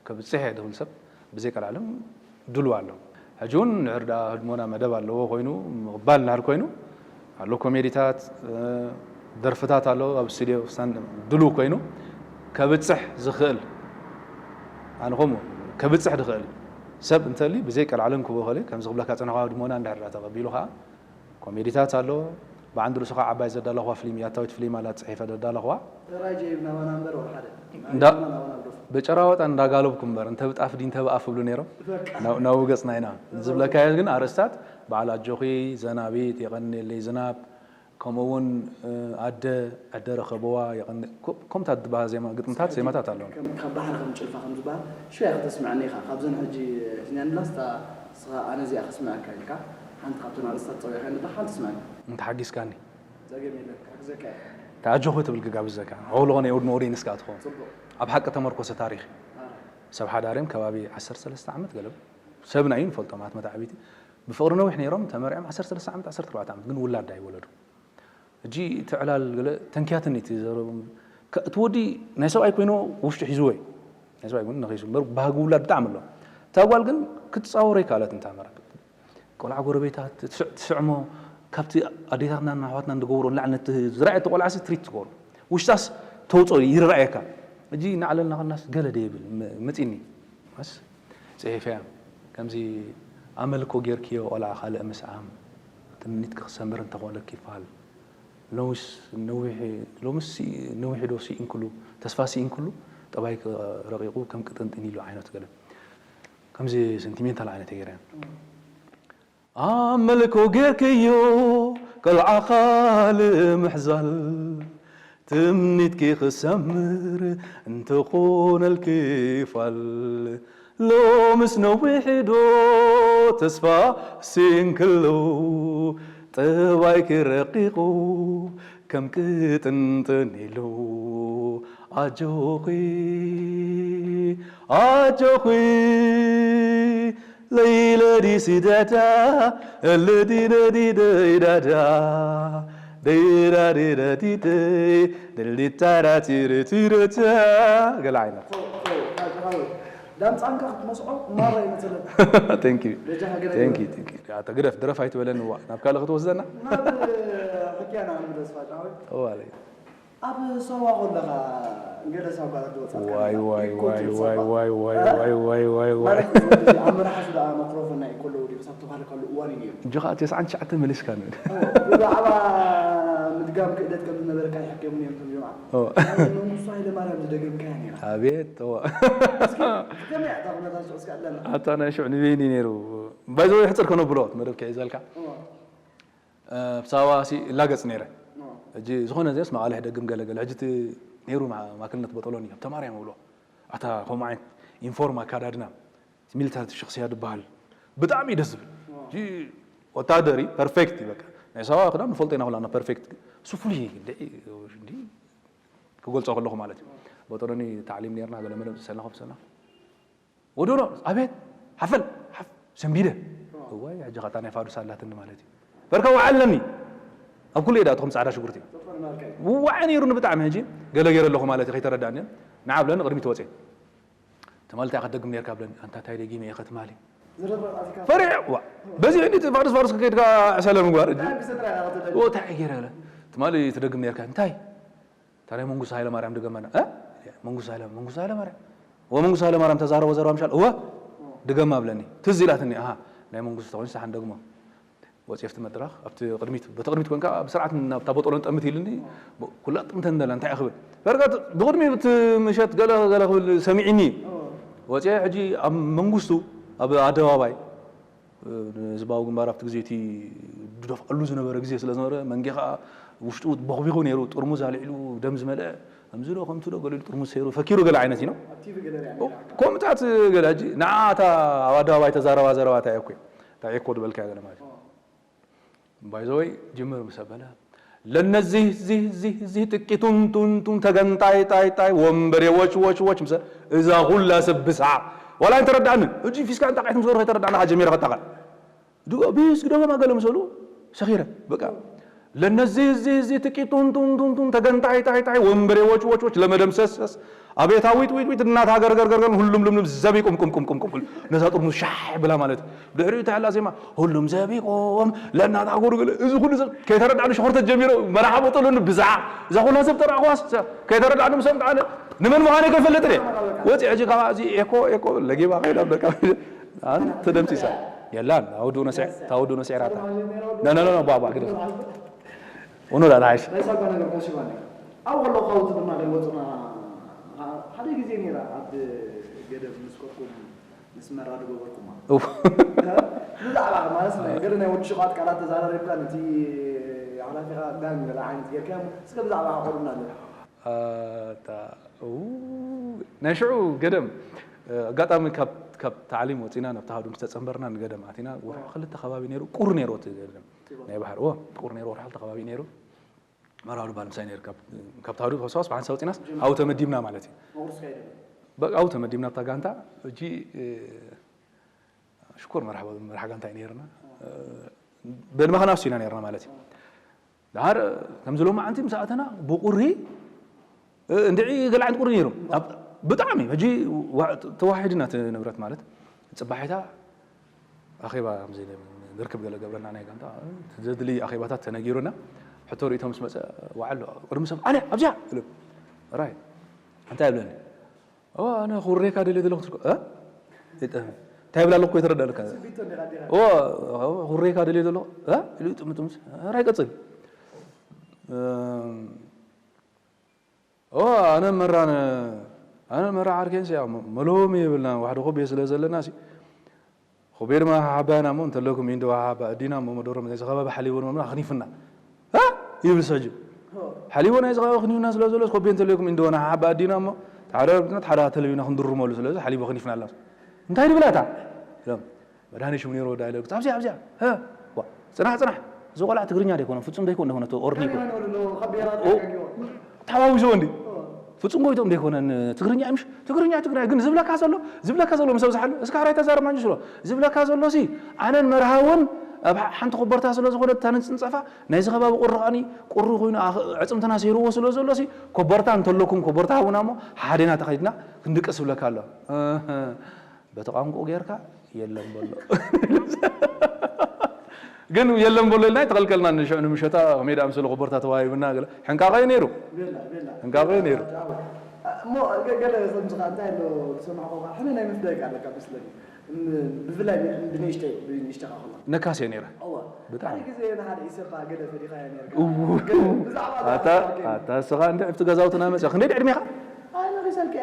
ከብፅሕ እየ ድብል ሰብ ብዘይ ቀልዓለም ድሉው ኣሎ። ሕጂ እውን ንዕርዳ ህድሞና መደብ ኣለዎ ኮይኑ ምቕባል እንድሕር ኮይኑ ኣሎ ኮሜዲታት ደርፍታት ኣሎ ኣብ ስቱድዮ ድሉው ኮይኑ ከብፅሕ ዝኽእል ኣነ ከምኡ ከብፅሕ ድኽእል ሰብ እንተሊ ብዘይ ቀልዓለም ክቦኸለ ከምዚ ክብለካ ፅንሖ ህድሞና እንድሕር ተቐቢሉ ከዓ ኮሜዲታት ኣሎ። ብዓንዲ ርእሱ ከዓ ዓባይ ዘዳለኹዋ ፍሊም ያታዊት ፍሊም ኣላ ፅሒፈ ዘዳለኹዋ። ተራይ ጀይብ ናባና እምበር ወላ ሓደ። እንዳ- ናባና ናባና ኣሎ። በጨራወጣ እንዳጋለብኩ እምበር እንተ ብጣፍ ዲ እንተ ብኣፍ ብሉ ነይሮም። በቃ። ናብ- ናብኡ ገፅና ኢና። ዝብለካዮ ግን ኣርእስታት በዓል ኣጆኺ፣ ዘናቢት፣ የቐንየለይ ዝናብ፣ ከምኡ እውን ኣደ፣ ኣደ ረኸብዋ፣ የቐን- ኮ- ከምታት ዝበሃል ዜማ፣ ግጥምታት፣ ዜማታት ኣለዉ። ከም- ካብ ባሕሪ ከም ጭልፋ ከም ዝበሃል ሽያ ከተስምዐኒ ኢኻ። ካብዘን ሕጂ ሒዝናንላስ እታ ንስኻ ኣነ እዚኣ ከስምዐካ ኢልካ ሓንቲ ካብተን ኣርእስታት ፀዊዕካ ነላ ሓንቲ ስምዐኒ። እንተ ሓጊዝካኒ። ጸገም የለን፣ ክሕግዘካ እየ። ተኣጀኹ ትብል ክጋብዘካ። ኣውሎ ኾነ የውድ መውሪ ንስካ ትኾን። ጽቡቕ። ኣብ ሓቂ ተመርኮሰ ታሪኽ። ኣረ። ሰብ ሓዳሪም ከባቢ ዓሰርተ ሰለስተ ዓመት ገለ ሰብና እዩ ንፈልጦም ኣትመት ዓቢቲ ብፍቕሪ ነዊሕ ነይሮም ተመርዕም ዓሰርተ ሰለስተ ዓመት ዓሰርተ ኣርባዕተ ዓመት ግን ውላድ ኣይወለዱ። እጂ እቲ ዕላል ገለ ተንኪያትኒ እቲ ዘረቦም ከ- እቲ ወዲ ናይ ሰብኣይ ኮይኑ ውሽጡ ሒዝዎ እዩ። ናይ ሰብኣይ ኮይኑ ነኺሱ እምበር ባህጊ ውላድ ብጣዕሚ ኣሎ። እታ ጓል ግን ክትጻወሮ ይከኣለት እንታ መራ ቆልዓ ጎረቤታት ትስዕ- ትስዕሞ ካብቲ ኣዴታትናን ኣሕዋትናን ዝገብሮ ንላዕሊ ነቲ ዝረኣየቶ ቆልዓሲ ትሪት ትገብሮ ውሽጣስ ተውፅኦ ይረኣየካ። እጂ ናዕለልና ከናስ ገለ ደ ይብል መ- መፂኒ ስ ፅሒፈያ ከምዚ ኣመልኮ ጌርክዮ ቆልዓ ካልእ ምስዓም ትምኒት ክክሰምር እንተኾነ ኪፋል ሎምስ ነዊሕ ሎምስ ነዊሕ ዶ ስኢንክሉ ተስፋ ስኢንክሉ ጠባይ ረቂቁ ከም ቅጥንጥን ኢሉ ዓይነት ገለ ከምዚ ሰንቲሜንታል ዓይነት ገይረ ኣመልኮ ጌርክዮ ቆልዓ ካልእ ምሕዛል ትምኒትኪ ክሰምር እንተኾነልኪ ፋል ሎምስ ነዊሕ ዶ ተስፋ ሲንክሉ ጠባይኪ ረቂቑ ከም ቅጥንጥን ኢሉ ኣጆኺ ኣጆኺ ለይለዲ ሲዳዳ ለዲ ለዲ ደይዳዳ ደይዳዲ ደዲ ደይ ደልዲታራ ቲርቲረታ ገለ ዓይነት ዳምፃንካ ክትመስዖ ማራ ይመስለካ Thank you በጃኻ ገለ Thank you ግበር። Thank you ኣተ ግደፍ ድረፍ ኣይትበለኒ ዋ ናብ ካልእ ክትወስደና ናብ ሕክያና ክንምለስ ፋጫ ሆይ እዋለይ ኣብ ሰዋ ከለኻ ገለ ሳጓታት ዝወፃካ ዋይ ዋይ ኢኮ ዋይ ትብል ዋይ ሳጓ። ዋይ ዋይ ዋይ ዋይ ዋይ ዋይ ማለት እዚ ኣብ መርሓ ሱዳ ማክሮፎን ናይ ኢኮ ኣለዎ ድዩ ክሳብ ተባህለ ከሉ እዋን እዩ ነይሩ እጆኻ ኣብ ተስዓን ትሽዓተን መሊስካኒ ብዛዕባ ምድጋም ክእለት ከም ዝነበረካ ይሕከሙኒ እዮም ትብሉ ኦ። መንግስቱ ሃይለ ማርያም ዝደገምካያ ነይራ ኣቤት እዋ ከመይ እታ ኩነታት ሽዑ እስከ ኣለና ኣታ ናይ ሽዑ ንበይኒ ነይሩ ባይዘወይ ሕፅር ከነብሎ መደብ ክዕዘልካ እዋ፣ ብሳባ ሲ እላገፅ ነይረ እዋ። ሕጂ ዝኾነ ዘስ መቓልሕ ደግም ገለገለ ሕጂ እቲ ነይሩ ማ- ማክልነት በጠሎኒ ኣብ ተማርያም እብሎ ኣታ ከምኡ ዓይነት ኢንፎርም ኣካዳድና ሚሊታሪ ሽክስያ ዝበሃል ብጣዕሚ እዩ ደስ ዝብል ሕጂ ወታደር እዩ ፐርፌክት እዩ በቃ ናይ ሳዋ ክዳን ንፈልጦ ኢና ኩላና ፐርፌክት እሱ ፍሉይ እዩ እንድዒ እንዲ ክገልፆ ከለኹ ማለት እዩ በጠሎኒ ታዕሊም ነርና ገለ መለ ሰልና ኮፍ ሰልና ወዶሎ ኣቤት ሓፈል ሓፍ ሰንቢደ እዋይ ሕጂ ኸታ ናይ ፋዱስ ኣላትኒ ማለት እዩ በርካ ውዓል ኣለኒ ኣብ ኩሉ እየ ዳእትኹም ፃዕዳ ሽጉርቲ ውዋዕ ነይሩኒ ብጣዕሚ ሕጂ ገለ ገይረ ኣለኹ ማለት እዩ ከይተረዳእኒ ንዓ ብለኒ ቅድሚት ወፅየ ትማሊ እንታይ ክትደግም ነርካ ብለኒ ኣንታ እንታይ ደጊመ እየ ከትማሊ ፈሪዐ ዋ በዚ እንዲ ፋዱስ ፋዱስ ከይድካ ዕሰለ ምግባር እንታይ ገይረ ትማሊ ትደግም ነርካ እንታይ ታዲያ መንግስቱ ሃይለማርያም ድገመና እ መንግስቱ ሃይለ መንግስቱ ሃይለማርያም እወ መንግስቱ ሃይለማርያም ተዛረቦ ዘረባ ምሻል እወ ድገማ ብለኒ ትዝ ኢላትኒ ኣሃ ናይ መንግስቱ ተኮይኑ ሳሓን ደግሞ ወፂፍቲ መድረኽ ኣብቲ ቅድሚት በቲ ቅድሚት ኮንካ ብስርዓት ናብታ ቦጦሎ ጠምት ኢልኒ ኩላ ጥምተ እንደላ እንታይ ክብል በርጋ ብቅድሚ እቲ ምሸት ገለ ገለ ክብል ሰሚዕኒ ወፂአ ሕጂ ኣብ መንግስቱ ኣብ ኣደባባይ ህዝባዊ ግንባር ኣብቲ ግዜ እቲ ድደፍኣሉ ዝነበረ ግዜ ስለ ዝነበረ መንጌ ከዓ ውሽጡ በኽቢኹ ነይሩ ጥርሙዝ ኣልዒሉ ደም ዝመልአ ከምዚ ዶ ከምቲ ዶ ገሊሉ ጥርሙዝ ሰይሩ ፈኪሩ ገለ ዓይነት ኢኖ ከምታት ገለ ሕጂ ንዓታ ኣብ ኣደባባይ ተዛረባ ዘረባ እንታይ እኮ እንታይ እኮ ዝበልካ ገለ ማለት እዩ ባይዘወይ ጅምር ምስ ኣበለ ለነዚህ ዚህ ዚህ ዚህ ጥቂቱን ቱን ቱን ተገንጣይ ጣይ ጣይ ወንበሬ ወች ወች ወች ምሰ እዛ ኩላ ሰብ ብስዓ ዋላ ኣይተረዳእንን። እጂ ፊስካ እንጣቃይት ምስ ገሩ ከይተረዳእና ጀሚረ ከጣቃ ድጎ ቢስ ግደፎም ኣገለ ምሰሉ ሰኺረ በቃ ለነዚህ ዚህ ዚህ ጥቂቱን ቱን ቱን ቱን ተገንጣይ ጣይ ጣይ ወንበሬ ወች ወች ወች ለመደምሰስ ኣቤት ኣዊት ዊት ዊት እናታ ገርገር ገርገር ሁሉም ልምልም ዘቢ ቁም ቁም ቁም ቁም ቁም ነዛ ጥርሙዝ ሻሕ ብላ ማለት ድሕሪኡ እንታይ ኣላ ዜማ ሁሉም ዘቢቆም ለእናታ ጎርግል እዚ ኩሉ ሰብ ከይተረዳእኒ ሸኾርተት ጀሚሮ መርሓቦ ጥሉኒ ብዛዕ እዛ ኩላ ሰብ ጠራዕኳስ ከይተረዳእኒ ምሰምጣ ኣነ ንመን ምዃነ ከይፈልጥ እየ ወፂ ሕጂ ካብ እዚ ኤኮ ኤኮ ለጌባ ከይዳ በቃ ኣን ተደምፂሳ የላን ኣውዱ ነስዕ ታውዱ ነስዕ ራታ ነ ነ ነ ባባ ግደ ኡኑ ዳ ታይሽ ናይ ሳጓ ነገር ቆሲባኒ ኣብ ከለኹ ካብኡ ድማ ገለ ወፅና ሓደ ግዜ ነይራ ኣብ ገደብ ምስ ኮድኩም ምስ መራ ዝገበርኩማ ብዛዕባ ማለት ገለ ናይ ወዲ ሸቓጥ ቃላት ተዛራሪብካ ነቲ ሓላፊኻ ጋን ገለ ዓይነት ጌርካዮ እስከ ብዛዕባ ቆርና ኣሎ ናይ ሽዑ ገደም ኣጋጣሚ ካብ ታዕሊም ወፂና ናብ ተሃዱ ምስ ተፀንበርና ንገደም ኣቲና ወርሒ ክልተ ከባቢ ነይሩ ቁር ነይሩ እቲ ገደም ናይ ባሕሪ ቁር ነይሩ ወርሒ ክልተ ከባቢ ነይሩ መራዊ ባል ምሳይ ነይሩ ካብ ታህዱ ካብ ሰዋስ ብሓንሳብ ወፂናስ ኣብኡ ተመዲብና ማለት እዩ በቃ ኣብኡ ተመዲብና ኣብታ ጋንታ እጂ ሽኮር መርሓ መርሓ ጋንታ እዩ ነይርና በልማኸና ኣሱ ኢና ነይርና ማለት እዩ ድሓር ከምዚ ሎማዓንቲ ምስ ኣተና ብቁሪ እንድዒ ገለ ዓይነት ቁሪ ነይሩ ብጣዕሚ ሕጂ ተዋሒድና እቲ ንብረት ማለት ፅባሒታ ኣኼባ ንርክብ ገለ ገብረና ናይ ጋንታ ዘድሊ ኣኼባታት ተነጊሩና ሕቶ ርእቶ ምስ መፀ ዋዓሎ ቅድሚ ሰብ ኣነ ኣብዚኣ ራይ እንታይ ይብለኒ ኣነ ኩሬካ ደልየ ዘለኹ እንታይ ይብላ ኣለኩ የተረዳልካ ኩሬካ ደልየ ዘለኹ ኢሉ ጥምጥምስ ራይ ቀፅል ኣነ መራን ኣነ መራ ዓርኬን ሲያ መሎሚ የብልና ዋሕዲ ኮቤ ስለ ዘለና ሲ ኮቤ ድማ ሓሓባና እሞ እንተለኩም ኢንዶ ሓሓባ ኣዲና እሞ መደሮም ናይዚ ከባቢ ሓሊቦ ድማ ኣኽኒፍና ይብል ሰጅ ሓሊቦ ናይዚ ከባቢ ኣኽኒፍና ስለ ዘሎ ኮቤ እንተለኩም ኢንዶ ሓሓባ ኣዲና እሞ ሓደ ሓደ ተለዩና ክንድርመሉ ስለዚ ሓሊቦ ኣኽኒፍና ኣላ እንታይ ድብላታ መድሃኒ ሽሙ ነይሩ ወዳ ኢለ ኣብዚኣ ኣብዚኣ ዋ ፅናሕ ፅናሕ እዚ ቆልዓ ትግርኛ ደይኮነ ፍፁም ደይኮነ ደይኮነ ኦርኒ ይኮነ ተሓዋዊሶ እንዲ ፍፁም ጎይቶም ደይኮነን ትግርኛ ምሽ ትግርኛ ትግራይ ግን ዝብለካ ዘሎ ዝብለካ ዘሎ ምስ ኣብዝሓሉ እስካ ራይ ተዛረብ ማንጅ ስሎ ዝብለካ ዘሎ ሲ ኣነን መርሃውን ኣብ ሓንቲ ኮበርታ ስለ ዝኾነ ታንን ፅንፀፋ ናይዚ ከባቢ ቁሪ ከዓኒ ቁሪ ኮይኑ ዕፅምትና ሰይርዎ ስለ ዘሎ ሲ ኮበርታ እንተለኩም ኮበርታ ሃቡና እሞ ሓደና ተኸይድና ክንድቅስ ዝብለካ ኣሎ በቲ ቋንቁ ጌርካ የለን በሎ ግን የለን በሎ ኢልና ኣይተኸልከልና ንሽዑ ንምሸታ ከመይ ደኣ ምስሉ ኮቦርታ ተዋሂብና ገለ ሕንቃቐ እዩ ነይሩ ሕንቃቐ እዩ ነይሩ እሞ ገለ ከምዚ ከዓ እንታይ ኣሎ ዝሰማዕኮ ከዓ ሕነ ናይ ምፍዳይ ቃል ኣለካ መስለኒ ብፍላይ ብንእሽተይ ብንእሽተኻ ከሎ ነካስ እየ ነይረ ብጣዕሚ ግዜ ንሓደ ኢሰፓ ገለ ፈዲኻ እያ ነርካ ኣታ ኣታ ስኻ እንደ ኣብቲ ገዛውትና መፅያ ክንደይ ዕድሜኻ ኣነ ሪሰልከ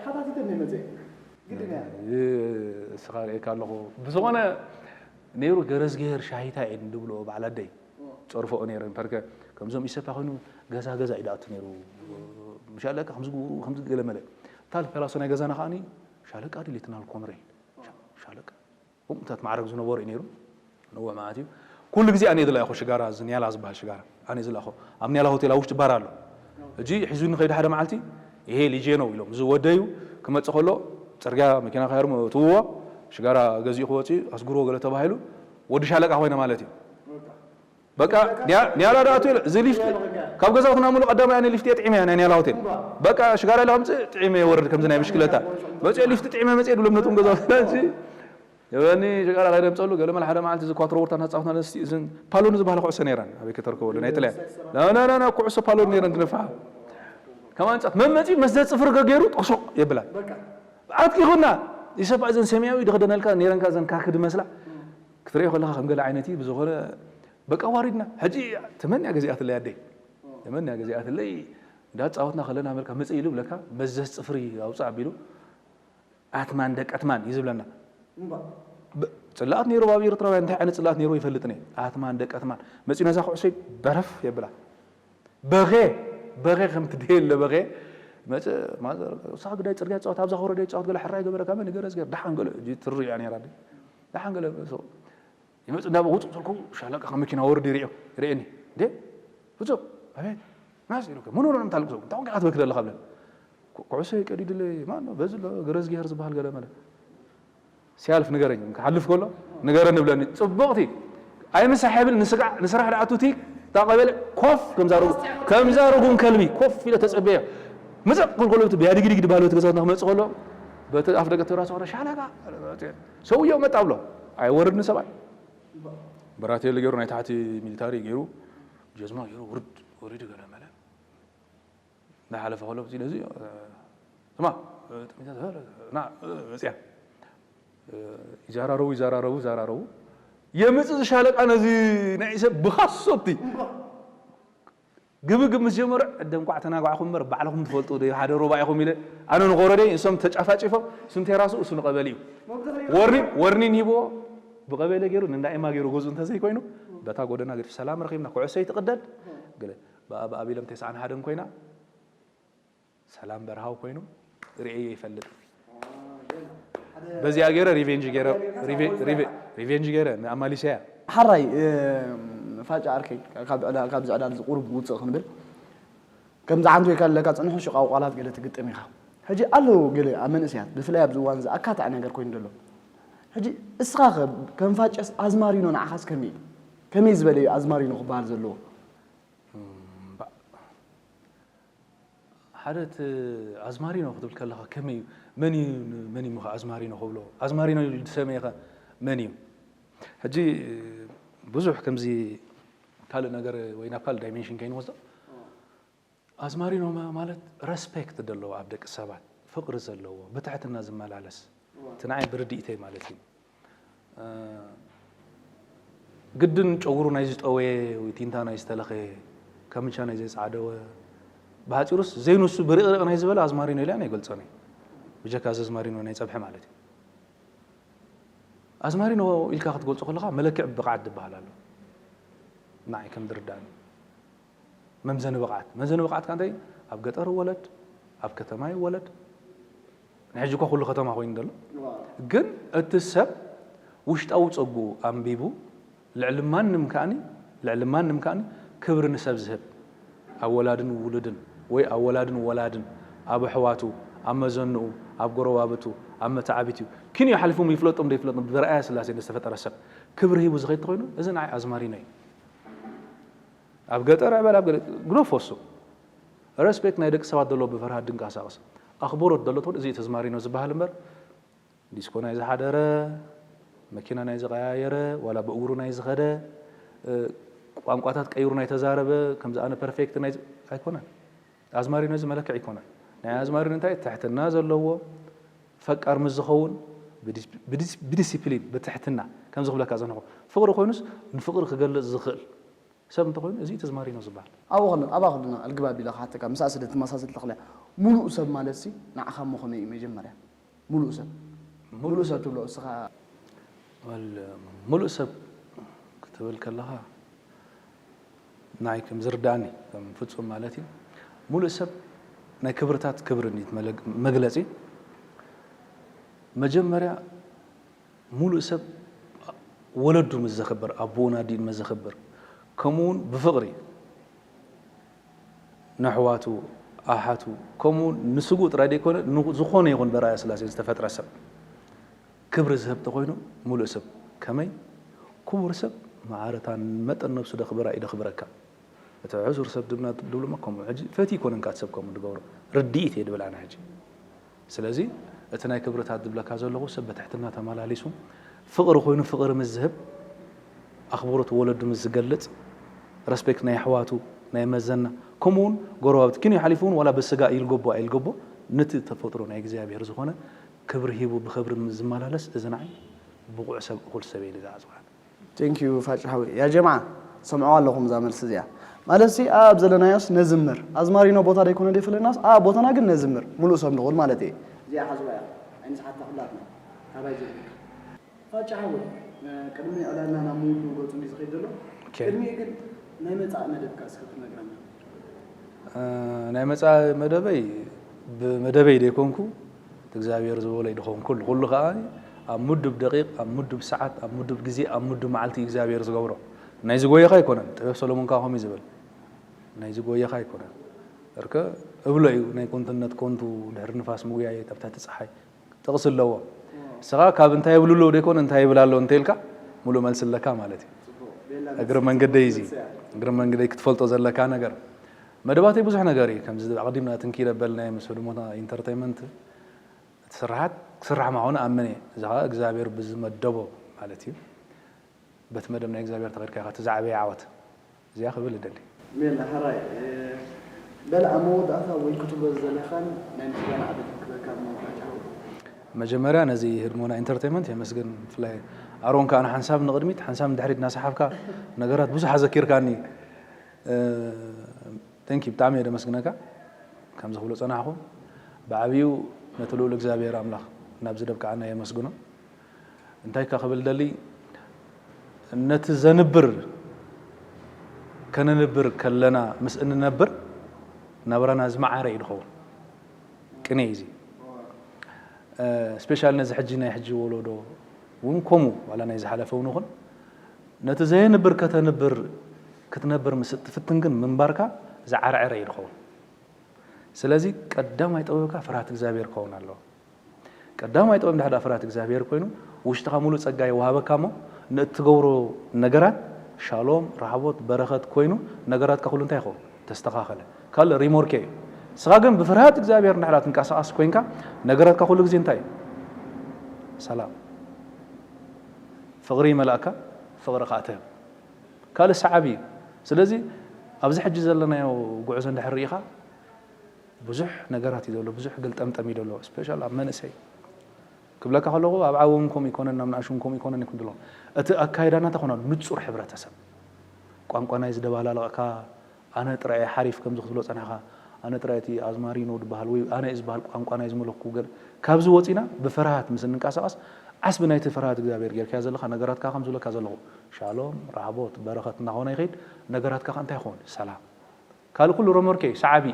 ሓታቲተ እንደ መፅየ እስኻ ርእየካ ኣለኹ ብዝኾነ ነይሩ ገረዝግሄር ሻሂታ እየን ድብልኦ በዓል ኣደይ ጸርፎኦ ነይረ እምበርከ ከምዞም ኢሰፓ ኮይኑ ገዛ ገዛ እዩ ድኣቱ ነይሩ ምሻለካ ከምዚ ግብሩ ከምዚ ገለ መለ እታ ፈላሶ ናይ ገዛና ከዓኒ ሻለቃ ድሌትና ኮምሬ ሻለቃ እምታት ማዕረግ ዝነበሩ እዩ ነይሩ ነውሕ ማለት እዩ ኩሉ ግዜ ኣነ ዝለኣኹ ሽጋራ እዚ ኒያላ ዝበሃል ሽጋራ ኣነ ዝለኣኹ ኣብ ኒያላ ሆቴል ኣብ ውሽጢ ባር ኣሎ እጂ ሒዙኒ ከይዱ ሓደ መዓልቲ ይሄ ልጄ ነው ኢሎም እዚ ወደዩ ክመፅእ ከሎ ፅርግያ መኪና ከይርሞ እትውዎ ሽጋራ ገዚኡ ክወፅእ ኣስጉርዎ ገለ ተባሂሉ ወዲ ሻለቃ ኮይነ ማለት እዩ በቃ ኒያላ ዳኣቱ እዚ ሊፍት ካብ ገዛውትና ሙሉ ቀዳማይ ኣነ ሊፍት እየ ጥዒመ ናይ ኒያላ ሆቴል በቃ ሽጋራ ኢለ ከምፅእ ጥዒመ ወርድ ከምዚ ናይ ብሽክለታ መፅኦ ሊፍት ጥዒመ መፅእ ድብሎም ነቶም ገዛውትና እዚ የበኒ ሽጋራ ከይደምፀሉ ገለ መለ ሓደ መዓልቲ እዚ ኳትሮ ወርታ እናፃወትና ነስቲ እዝን ፓሎን ዝበሃለ ኩዕሶ ነይረን ኣበይ ከተርከበሉ ናይ ጥልያን ናናና ኩዕሶ ፓሎን ነይረን ድነፋ ከማን ፃት መመፂ መስ ዘፅፍር ገገይሩ ጦሾ የብላን ኣጥቂኹና ይሰፋ እዘን ሰማያዊ ድኽደነልካ ነይረንካ እዘን ካክ ድመስላ ክትሪኦ ከለካ ከም ገለ ዓይነት እዩ ብዝኾነ በቃ ዋሪድና ሕጂ ተመንያ ገዚኣትለይ ኣደይ ተመንያ ገዚኣትለይ እንዳፃወትና ከለና መልካ መፅእ ኢሉ ብለካ መዘስ ፅፍሪ ኣውፅእ ኣቢሉ ኣትማን ደቂ ኣትማን እዩ ዝብለና ፅላኣት ነይሩ ኣብ ኤርትራውያን እንታይ ዓይነት ፅላኣት ነይሩ ይፈልጥን እየ ኣትማን ደቂ ኣትማን መፂኡ ነዛ ኩዕሶይ በረፍ የብላ በኸ በኸ ከምቲ ደየለ በኸ መፀ ሳብ ግዳይ ፅርግያ ፃወት ኣብዛ ከረደ ፃወት ገለ ሕራይ ገበረ ካብ ንገረ ዝገር ደሓን ገለ ትርያ ነይራ ደሓን ገለ ይመፅ እንዳበ ውፅእ ተልኩ ሻለቃ ካብ መኪና ወርድ ይሪኦ ይርእየኒ እንዴ ብፁዕ ኣቤት ናስ ኢሉ ምኑ ነው የምታለቅሰው? እንታይ ሆንክ ትበክይ ዘለኻ ብለን ኩ- ኩዕሶ ቀዲድለይ ማን ነው በዚ ኣሎ ገረዝጊሄር ዝበሃል ገለ መለ ሲያልፍ ንገረኝ ክሓልፍ ከሎ ንገረኒ ብለኒ ጽቡቕቲ ኣይምሳሕ የብል ንስጋዕ ንስራሕ ደኣቱ እቲ ታቐበለ ኮፍ ከምዛ ርጉ- ከምዛ ርጉም ከልቢ ኮፍ ኢለ ተጸበየ ምዘቕ ክልኮሎ እቲ ቢያድግዲግ ድባህለት ገዛትና ክመጽእ ከሎ በቲ ኣፍ ደገ ተራሰ ሻለቃ ሰውየው መጣ ብሎ ኣይወርድኒ ሰብኣይ ብራቴል ገይሩ ናይ ታሕቲ ሚሊታሪ ገይሩ ጀዝማ ገይሩ ውርድ ወሪዱ ገለ መለ እንዳሓለፈ ከሎ ብዚ ነዚ ስማ ጥሚታ ተፈለ ና መፅያ ይዛራረቡ ይዛራረቡ ይዛራረቡ የምፅእ ዝሻለቃ ነዚ ናይ ሰብ ብኻሶቲ ግብግብ ምስ ጀመሩ ዕደ እንኳዕ ተናጓዕኹም እምበር ባዕልኹም ትፈልጡ ዶ ሓደ ሩባ ኢኹም ኢለ ኣነ ንቆረደይ እሶም ተጫፋጭፎም እሱ ንቴራሱ እሱ ንቀበሊ እዩ ወርኒን ወርኒን ሂብዎ ብቀበሌ ገይሩ ንእንዳ ኤማ ገይሩ ገዝኡ እንተዘይኮይኑ በታ ጎደና ገዲፍ ሰላም ረኺብና ኩዕሶ ይትቕደድ ገለ ብኣብ ኣቢሎም ተስዓን ሓደን ኮይና ሰላም በርሃው ኮይኑ ርእየ ይፈልጥ በዚኣ ገይረ ሪቬንጅ ገይረ ሪቬንጅ ገይረ ንኣማሊሰያ ሓራይ ፋጫ ዓርከይ ካብዚ ዕላል ዝቁሩብ ውፅእ ክንብል ከምዚ ዓንቱ ይካለካ ፅንሑ ሽቃው ቃላት ገለ ትግጥም ኢኻ ሕጂ ኣለዉ ገለ ኣብ መንእሰያት ብፍላይ ኣብዚ እዋን እዚ ኣካታዒ ነገር ኮይኑ ዘሎ ሕጂ እስኻ ከ ከም ፋጨስ ኣዝማሪኖ ንዓኻስ ከመይ እዩ ከመይ ዝበለ እዩ ኣዝማሪኖ ክበሃል ዘለዎ ሓደ እቲ ኣዝማሪኖ ክትብል ከለኻ ከመይ እዩ መን እዩ መን እዩ ኣዝማሪኖ ክብሎ ኣዝማሪኖ ኢሉ ዝሰመየኸ መን እዩ ሕጂ ብዙሕ ከምዚ ካልእ ነገር ወይ ናብ ካልእ ዳይሜንሽን ከይንወስዶ ኣዝማሪኖ ማለት ረስፔክት ዘለዎ ኣብ ደቂ ሰባት ፍቅሪ ዘለዎ ብትሕትና ዝመላለስ እቲ ንዓይ ብርድኢተይ ማለት እዩ ግድን ጨጉሩ ናይ ዝጠወየ ወይ ቲንታ ናይ ዝተለኸየ ከምንቻ ናይ ዘይፃዕደወ ብሓፂሩስ ዘይንሱ ብሪቕሪቕ ናይ ዝበለ ኣዝማሪኖ ኢለ ኣይገልፆን እየ ብጀካ እዚ ኣዝማሪኖ ናይ ፀብሒ ማለት እዩ ኣዝማሪኖ ኢልካ ክትገልፆ ከለካ መለክዕ ብቕዓት ዝበሃል ኣሎ ንዓይ ከም ዝርዳእኒ መምዘኒ ብቕዓት መምዘኒ ብቕዓት ከ እንታይ ኣብ ገጠር ይወለድ ኣብ ከተማ ይወለድ ንሕጂ እኳ ኩሉ ከተማ ኮይኑ ዘሎ ግን እቲ ሰብ ውሽጣዊ ፀጉኡ ኣንቢቡ ልዕሊ ማንም ከኣኒ ልዕሊ ማንም ከኣኒ ክብሪ ንሰብ ዝህብ ኣብ ወላድን ውሉድን ወይ ኣብ ወላድን ወላድን ኣብ ኣሕዋቱ ኣብ መዘንኡ ኣብ ጎረባብቱ ኣብ መተዓቢት እዩ ኪንዮ ሓሊፎም ይፍለጦም ዘይፍለጦም ብርኣያ ስላሴ ዝተፈጠረ ሰብ ክብሪ ሂቡ ዝኸይድ ተኾይኑ እዚ ንዓይ ኣዝማሪኖ እዩ ኣብ ገጠር ዕበል ኣብ ገለ ግደፎ እሱ ረስፔክት ናይ ደቂ ሰባት ዘለዎ ብፍርሃት ድንቀሳቀስ ኣኽብሮት ዘሎ ትብል እዚ ተዝማሪኖ ዝበሃል እምበር ዲስኮ ናይ ዝሓደረ መኪና ናይ ዝቀያየረ ዋላ ብእግሩ ናይ ዝኸደ ቋንቋታት ቀይሩ ናይ ተዛረበ ከምዚ ኣነ ፐርፌክት ናይ ኣይኮነን ኣዝማሪኖ እዚ መለክዕ ኣይኮነን ናይ ኣዝማሪኖ እንታይ ትሕትና ዘለዎ ፈቃር ምስ ዝኸውን ብዲስፕሊን ብትሕትና ከም ዝኽብለካ ዝንኹ ፍቅሪ ኮይኑስ ንፍቅሪ ክገልጽ ዝኽእል ሰብ እንተኾይኑ እዚ ተዝማሪኖ ዝበሃል። ኣብኡ ከለና ኣብኣ ከለና ኣልግባብ ኢለ ክሓተካ ምሳኣ ስለ ትመሳሰል ተኽልያ ሙሉእ ሰብ ማለት ሲ ንዓኻ እሞ ከመይ እዩ መጀመርያ ሙሉእ ሰብ ሙሉእ ሰብ ትብሎ እስኻ ሙሉእ ሰብ ክትብል ከለኻ ናይ ከም ዝርዳእኒ ከም ፍጹም ማለት እዩ ሙሉእ ሰብ ናይ ክብርታት ክብርን እዩ መግለጺ መጀመርያ ሙሉእ ሰብ ወለዱ ምስ ዘኽብር፣ ኣቦኡን ኣዲኡን ምስ ዘኽብር፣ ከምኡ እውን ብፍቕሪ ነሕዋቱ፣ ኣሓቱ፣ ከምኡ እውን ንስግኡ ጥራይ ዘይኮነ ንዝኾነ ይኹን በርኣያ ስላሴ ዝተፈጥረ ሰብ ክብሪ ዝህብ ተኾይኑ ሙሉእ ሰብ። ከመይ? ክቡር ሰብ መዓረታ መጠን ነብሱ ደኽብራ እዩ ደኽብረካ። እቲ ዕሱር ሰብ ድብና ድብሉማ ከምኡ ሕጂ ፈትዩ ኣይኮነን ካብ ሰብ ከምኡ ድገብሮ ርድኢት እየ ድብል ኣነ ሕጂ ስለዚ እቲ ናይ ክብርታት ድብለካ ዘለኹ ሰብ ብትሕትና ተመላሊሱ ፍቕሪ ኮይኑ ፍቕሪ ምስ ዝህብ ኣኽብሮት ወለዱ ምስ ዝገልጽ ረስፔክት ናይ ኣሕዋቱ ናይ መዘና ከምኡ እውን ጎረባብቲ ኪንዮ ሓሊፉ እውን ዋላ ብስጋ ይልገቦ ኣይልገቦ ነቲ ተፈጥሮ ናይ እግዚኣብሔር ዝኾነ ክብሪ ሂቡ ብኽብሪ ምስ ዝመላለስ እዚ ንዓይ ብቑዕ ሰብ እኹል ሰብ እየ ኢለ ዝዓጽዋ። Thank you ፋጭ ሓወይ። ያ ጀምዓ ሰምዕዋ ኣለኹም እዛ መልሲ እዚኣ። ማለት ሲ ኣብ ዘለናዮስ ነዝምር። ኣዝማሪኖ ቦታ ደይኮነ ደይፈለናስ ኣብ ቦታና ግን ነዝምር። ሙሉእ ሰብ ንኹን ማለት እየ። እዚኣ ሓዝዋ እያ። ኣይንስሓታ ኩላትና። ካባይ ጀምር። ፋጭ ሓወይ ቅድሚ ዕላልና ናብ ምውዱ ገጹ እንዲ ዝኸይድ ዘሎ ቅድሚኡ ግን ናይ መጻእ መደብካ እስከ ትነግረና። ናይ መጻኢ መደበይ ብመደበይ ደይኮንኩ እግዚኣብሔር ዝበሎ ይድኾን ኩሉ ኩሉ ከዓ ኣብ ምዱብ ደቂቕ ኣብ ምዱብ ሰዓት ኣብ ምዱብ ግዜ ኣብ ምዱብ መዓልቲ እግዚኣብሔር ዝገብሮ ናይ ዝጎየኻ ኣይኮነን ጥበብ ሰሎሞን ከዓ ከምኡ ዝብል ናይ ዝጎየኻ ኣይኮነን። እርከ እብሎ እዩ ናይ ኮንትነት ኮንቱ ድሕሪ ንፋስ ምጉያየት ኣብ ትሕቲ ፀሓይ ጥቕሲ ኣለዎ። ንስኻ ካብ እንታይ ይብሉ ኣለዉ ደይኮነ እንታይ ይብል ኣሎ እንተይልካ ሙሉእ መልሲ ኣለካ ማለት እዩ። እግሪ መንገደይ እዚ እግሪ መንገደይ ክትፈልጦ ዘለካ ነገር መደባተይ ብዙሕ ነገር እዩ። ከምዚ ኣቐዲምና ትንኪ ደበልናዮ ምስ ህድሞና ኢንተርቴንመንት እቲ ስርሓት ክስራሕ ምዃኑ ኣምን እየ። እዚ ኸዓ እግዚኣብሔር ብዝመደቦ ማለት እዩ። በቲ መደብ ናይ እግዚኣብሔር ተኸድካ ኢኻ እቲ ዝዓበየ ዓወት እዚኣ ክብል እደሊ። ሜላ፣ ሕራይ፣ እ፣ በል ኣብ መወዳእታ ወይ ክትብሎ ዝደለኻን ናይ ምስጋና ዕድል ክበካ ምንፋጫ። መጀመርያ ነዚ ህድሞና ኢንተርቴንመንት የመስግን። ብፍላይ ኣሮን ከኣ ንሓንሳብ ንቕድሚት ሓንሳብ ንድሕሪት እናሰሓብካ ነገራት ብዙሕ ኣዘኪርካኒ። እ፣ ቴንኪ ብጣዕሚ እየ ደመስግነካ። ከምዚ ክብሎ ጸናሕኹ ብዓብዩ ነቲ ልኡል እግዚኣብሔር ኣምላኽ ናብዚ ደብቅዓና የመስግኖ። እንታይ ካ ክብል ደሊ ነቲ ዘንብር ከነንብር ከለና ምስ እንነብር ናብራና ዝመዓረ እዩ ድኸውን። ቅኔ እዩ እዚ። ስፔሻል ነዚ ሕጂ ናይ ሕጂ ወለዶ እውን ከምኡ ዋላ ናይ ዝሓለፈ እውን ይኹን ነቲ ዘየንብር ከተንብር ክትነብር ምስ እትፍትን ግን ምንባርካ ዝዓርዐረ እዩ ድኸውን። ስለዚ ቀዳማይ ጥበብካ ፍርሃት እግዚኣብሔር ክኸውን ኣለዎ። ቀዳማይ ጥበብ እንድሕር ፍርሃት እግዚኣብሔር ኮይኑ ውሽጥኻ ሙሉእ ጸጋ ይወሃበካ እሞ ንእትገብሮ ነገራት ሻሎም ራህቦት በረኸት ኮይኑ ነገራትካ ኩሉ እንታይ ይኸውን ተስተኻኸለ። ካልእ ሪሞርኬ እዩ። ንስኻ ግን ብፍርሃት እግዚኣብሔር እንድሕር ትንቀሳቐስ ኮይንካ ነገራትካ ኩሉ ግዜ እንታይ እዩ? ሰላም ፍቕሪ ይመላእካ። ፍቕሪ ከዓ ትህብ። ካልእ ሰዓቢ እዩ። ስለዚ ኣብዚ ሕጂ ዘለናዮ ጉዕዞ እንድሕር ርኢኻ ብዙሕ ነገራት እዩ ዘሎ፣ ብዙሕ ገልጠምጠም እዩ ዘሎ። ስፔሻል ኣብ መንእሰይ ክብለካ ከለኹ ኣብ ዓቢ እውን ከምኡ ይኮነን ናብ ንኣሽቱ እውን ከምኡ ይኮነን ይኩን ድሎ እቲ ኣካይዳና ተኾና ንጹር ሕብረተሰብ ቋንቋ ናይ ዝደባላለቕካ ኣነ ጥራይ ሓሪፍ ከምዚ ክትብሎ ጸናኻ ኣነ ጥራይ እቲ ኣዝማሪኖ ድበሃል ወይ ኣነ እዩ ዝበሃል ቋንቋ ናይ ዝመለኩ ገለ ካብዚ ወጺና ብፍርሃት ምስ እንንቀሳቐስ ዓስቢ ናይቲ ፍርሃት እግዚኣብሔር ጌርካዮ ዘለኻ ነገራትካ ከም ዝብለካ ዘለኹ ሻሎም ራህቦት በረኸት እናኾነ ይኸይድ። ነገራትካ ከ እንታይ ይኸውን? ሰላም ካልእ ኩሉ ረመርኬ ሰዓቢ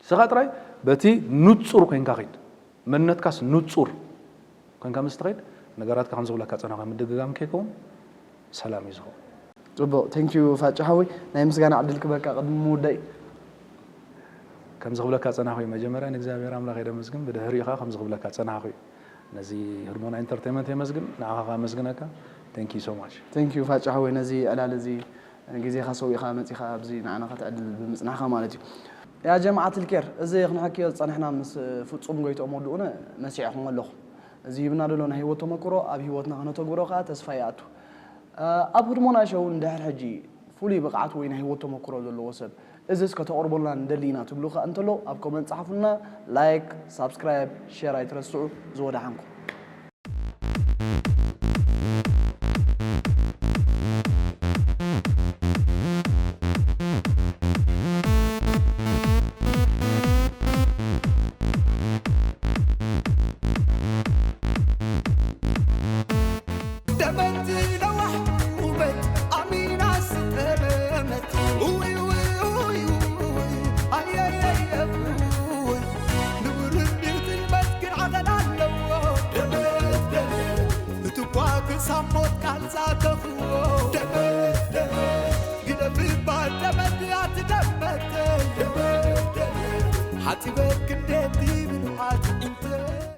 ንስኻ ጥራይ በቲ ንጹር ኮይንካ ኸይድ። መንነትካስ ንጹር ኮይንካ ምስ ትኸይድ ነገራትካ ከም ዝብለካ ጸናኻ ምድግጋም ከይከውን ሰላም እዩ ዝኸውን። ጽቡቕ፣ ቴንኪዩ ፋጭ ሓወይ። ናይ ምስጋና ዕድል ክበካ ቅድሚ ምውዳይ። ከም ዝኽብለካ ጸናኹ እዩ። መጀመርያ ንእግዚኣብሔር ኣምላኽ የደመስግን፣ ብድሕሪኡ ኸኣ ከም ዝኽብለካ ጸናኹ እዩ። ነዚ ህርሞና ኢንተርቴንመንት የመስግን፣ ንዓኻ ኸኣ ኣመስግነካ። Thank you so much። Thank you ፋጭ ሓወይ ነዚ ዕላል እዚ ግዜኻ ሰዊእኻ መጺኻ ኣብዚ ንዓና ከተዕልል ብምጽናሕካ ማለት እዩ። ያ ጀማዓት ልኬር እዚ ክንሕክዮ ዝጸንሕና ምስ ፍጹም ጎይትኦም ወድኡነ መሲዕኹም ኣለኹ። እዚ ሂብና ዘሎ ናይ ህይወት ተመክሮ ኣብ ህይወትና ከነተግብሮ ከኣ ተስፋ ይኣቱ። ኣብ ህድሞና ሸው እንድሕር ሕጂ ፍሉይ ብቕዓት ወይ ናይ ህይወት ተመክሮ ዘለዎ ሰብ እዝስ ከተቕርቦልና ንደሊ ኢና ትብሉ ከኣ እንተሎ ኣብ ኮመንት ጸሓፉልና። ላይክ፣ ሳብስክራይብ፣ ሼር ኣይትረስዑ። ዝወደሓንኩም። ደመት ነዋሕ ውበት ኣሚና ስጠመት ውይ ውይ ውይ ውይ ኣየየየ ውይ ንውርድ ጥልመት ግን ዓቐን ኣለዎ ደመት ደመት እትኳ ክሳብ ሞት ቃል ዛተኽዎ ደመት ደመት ግደፍ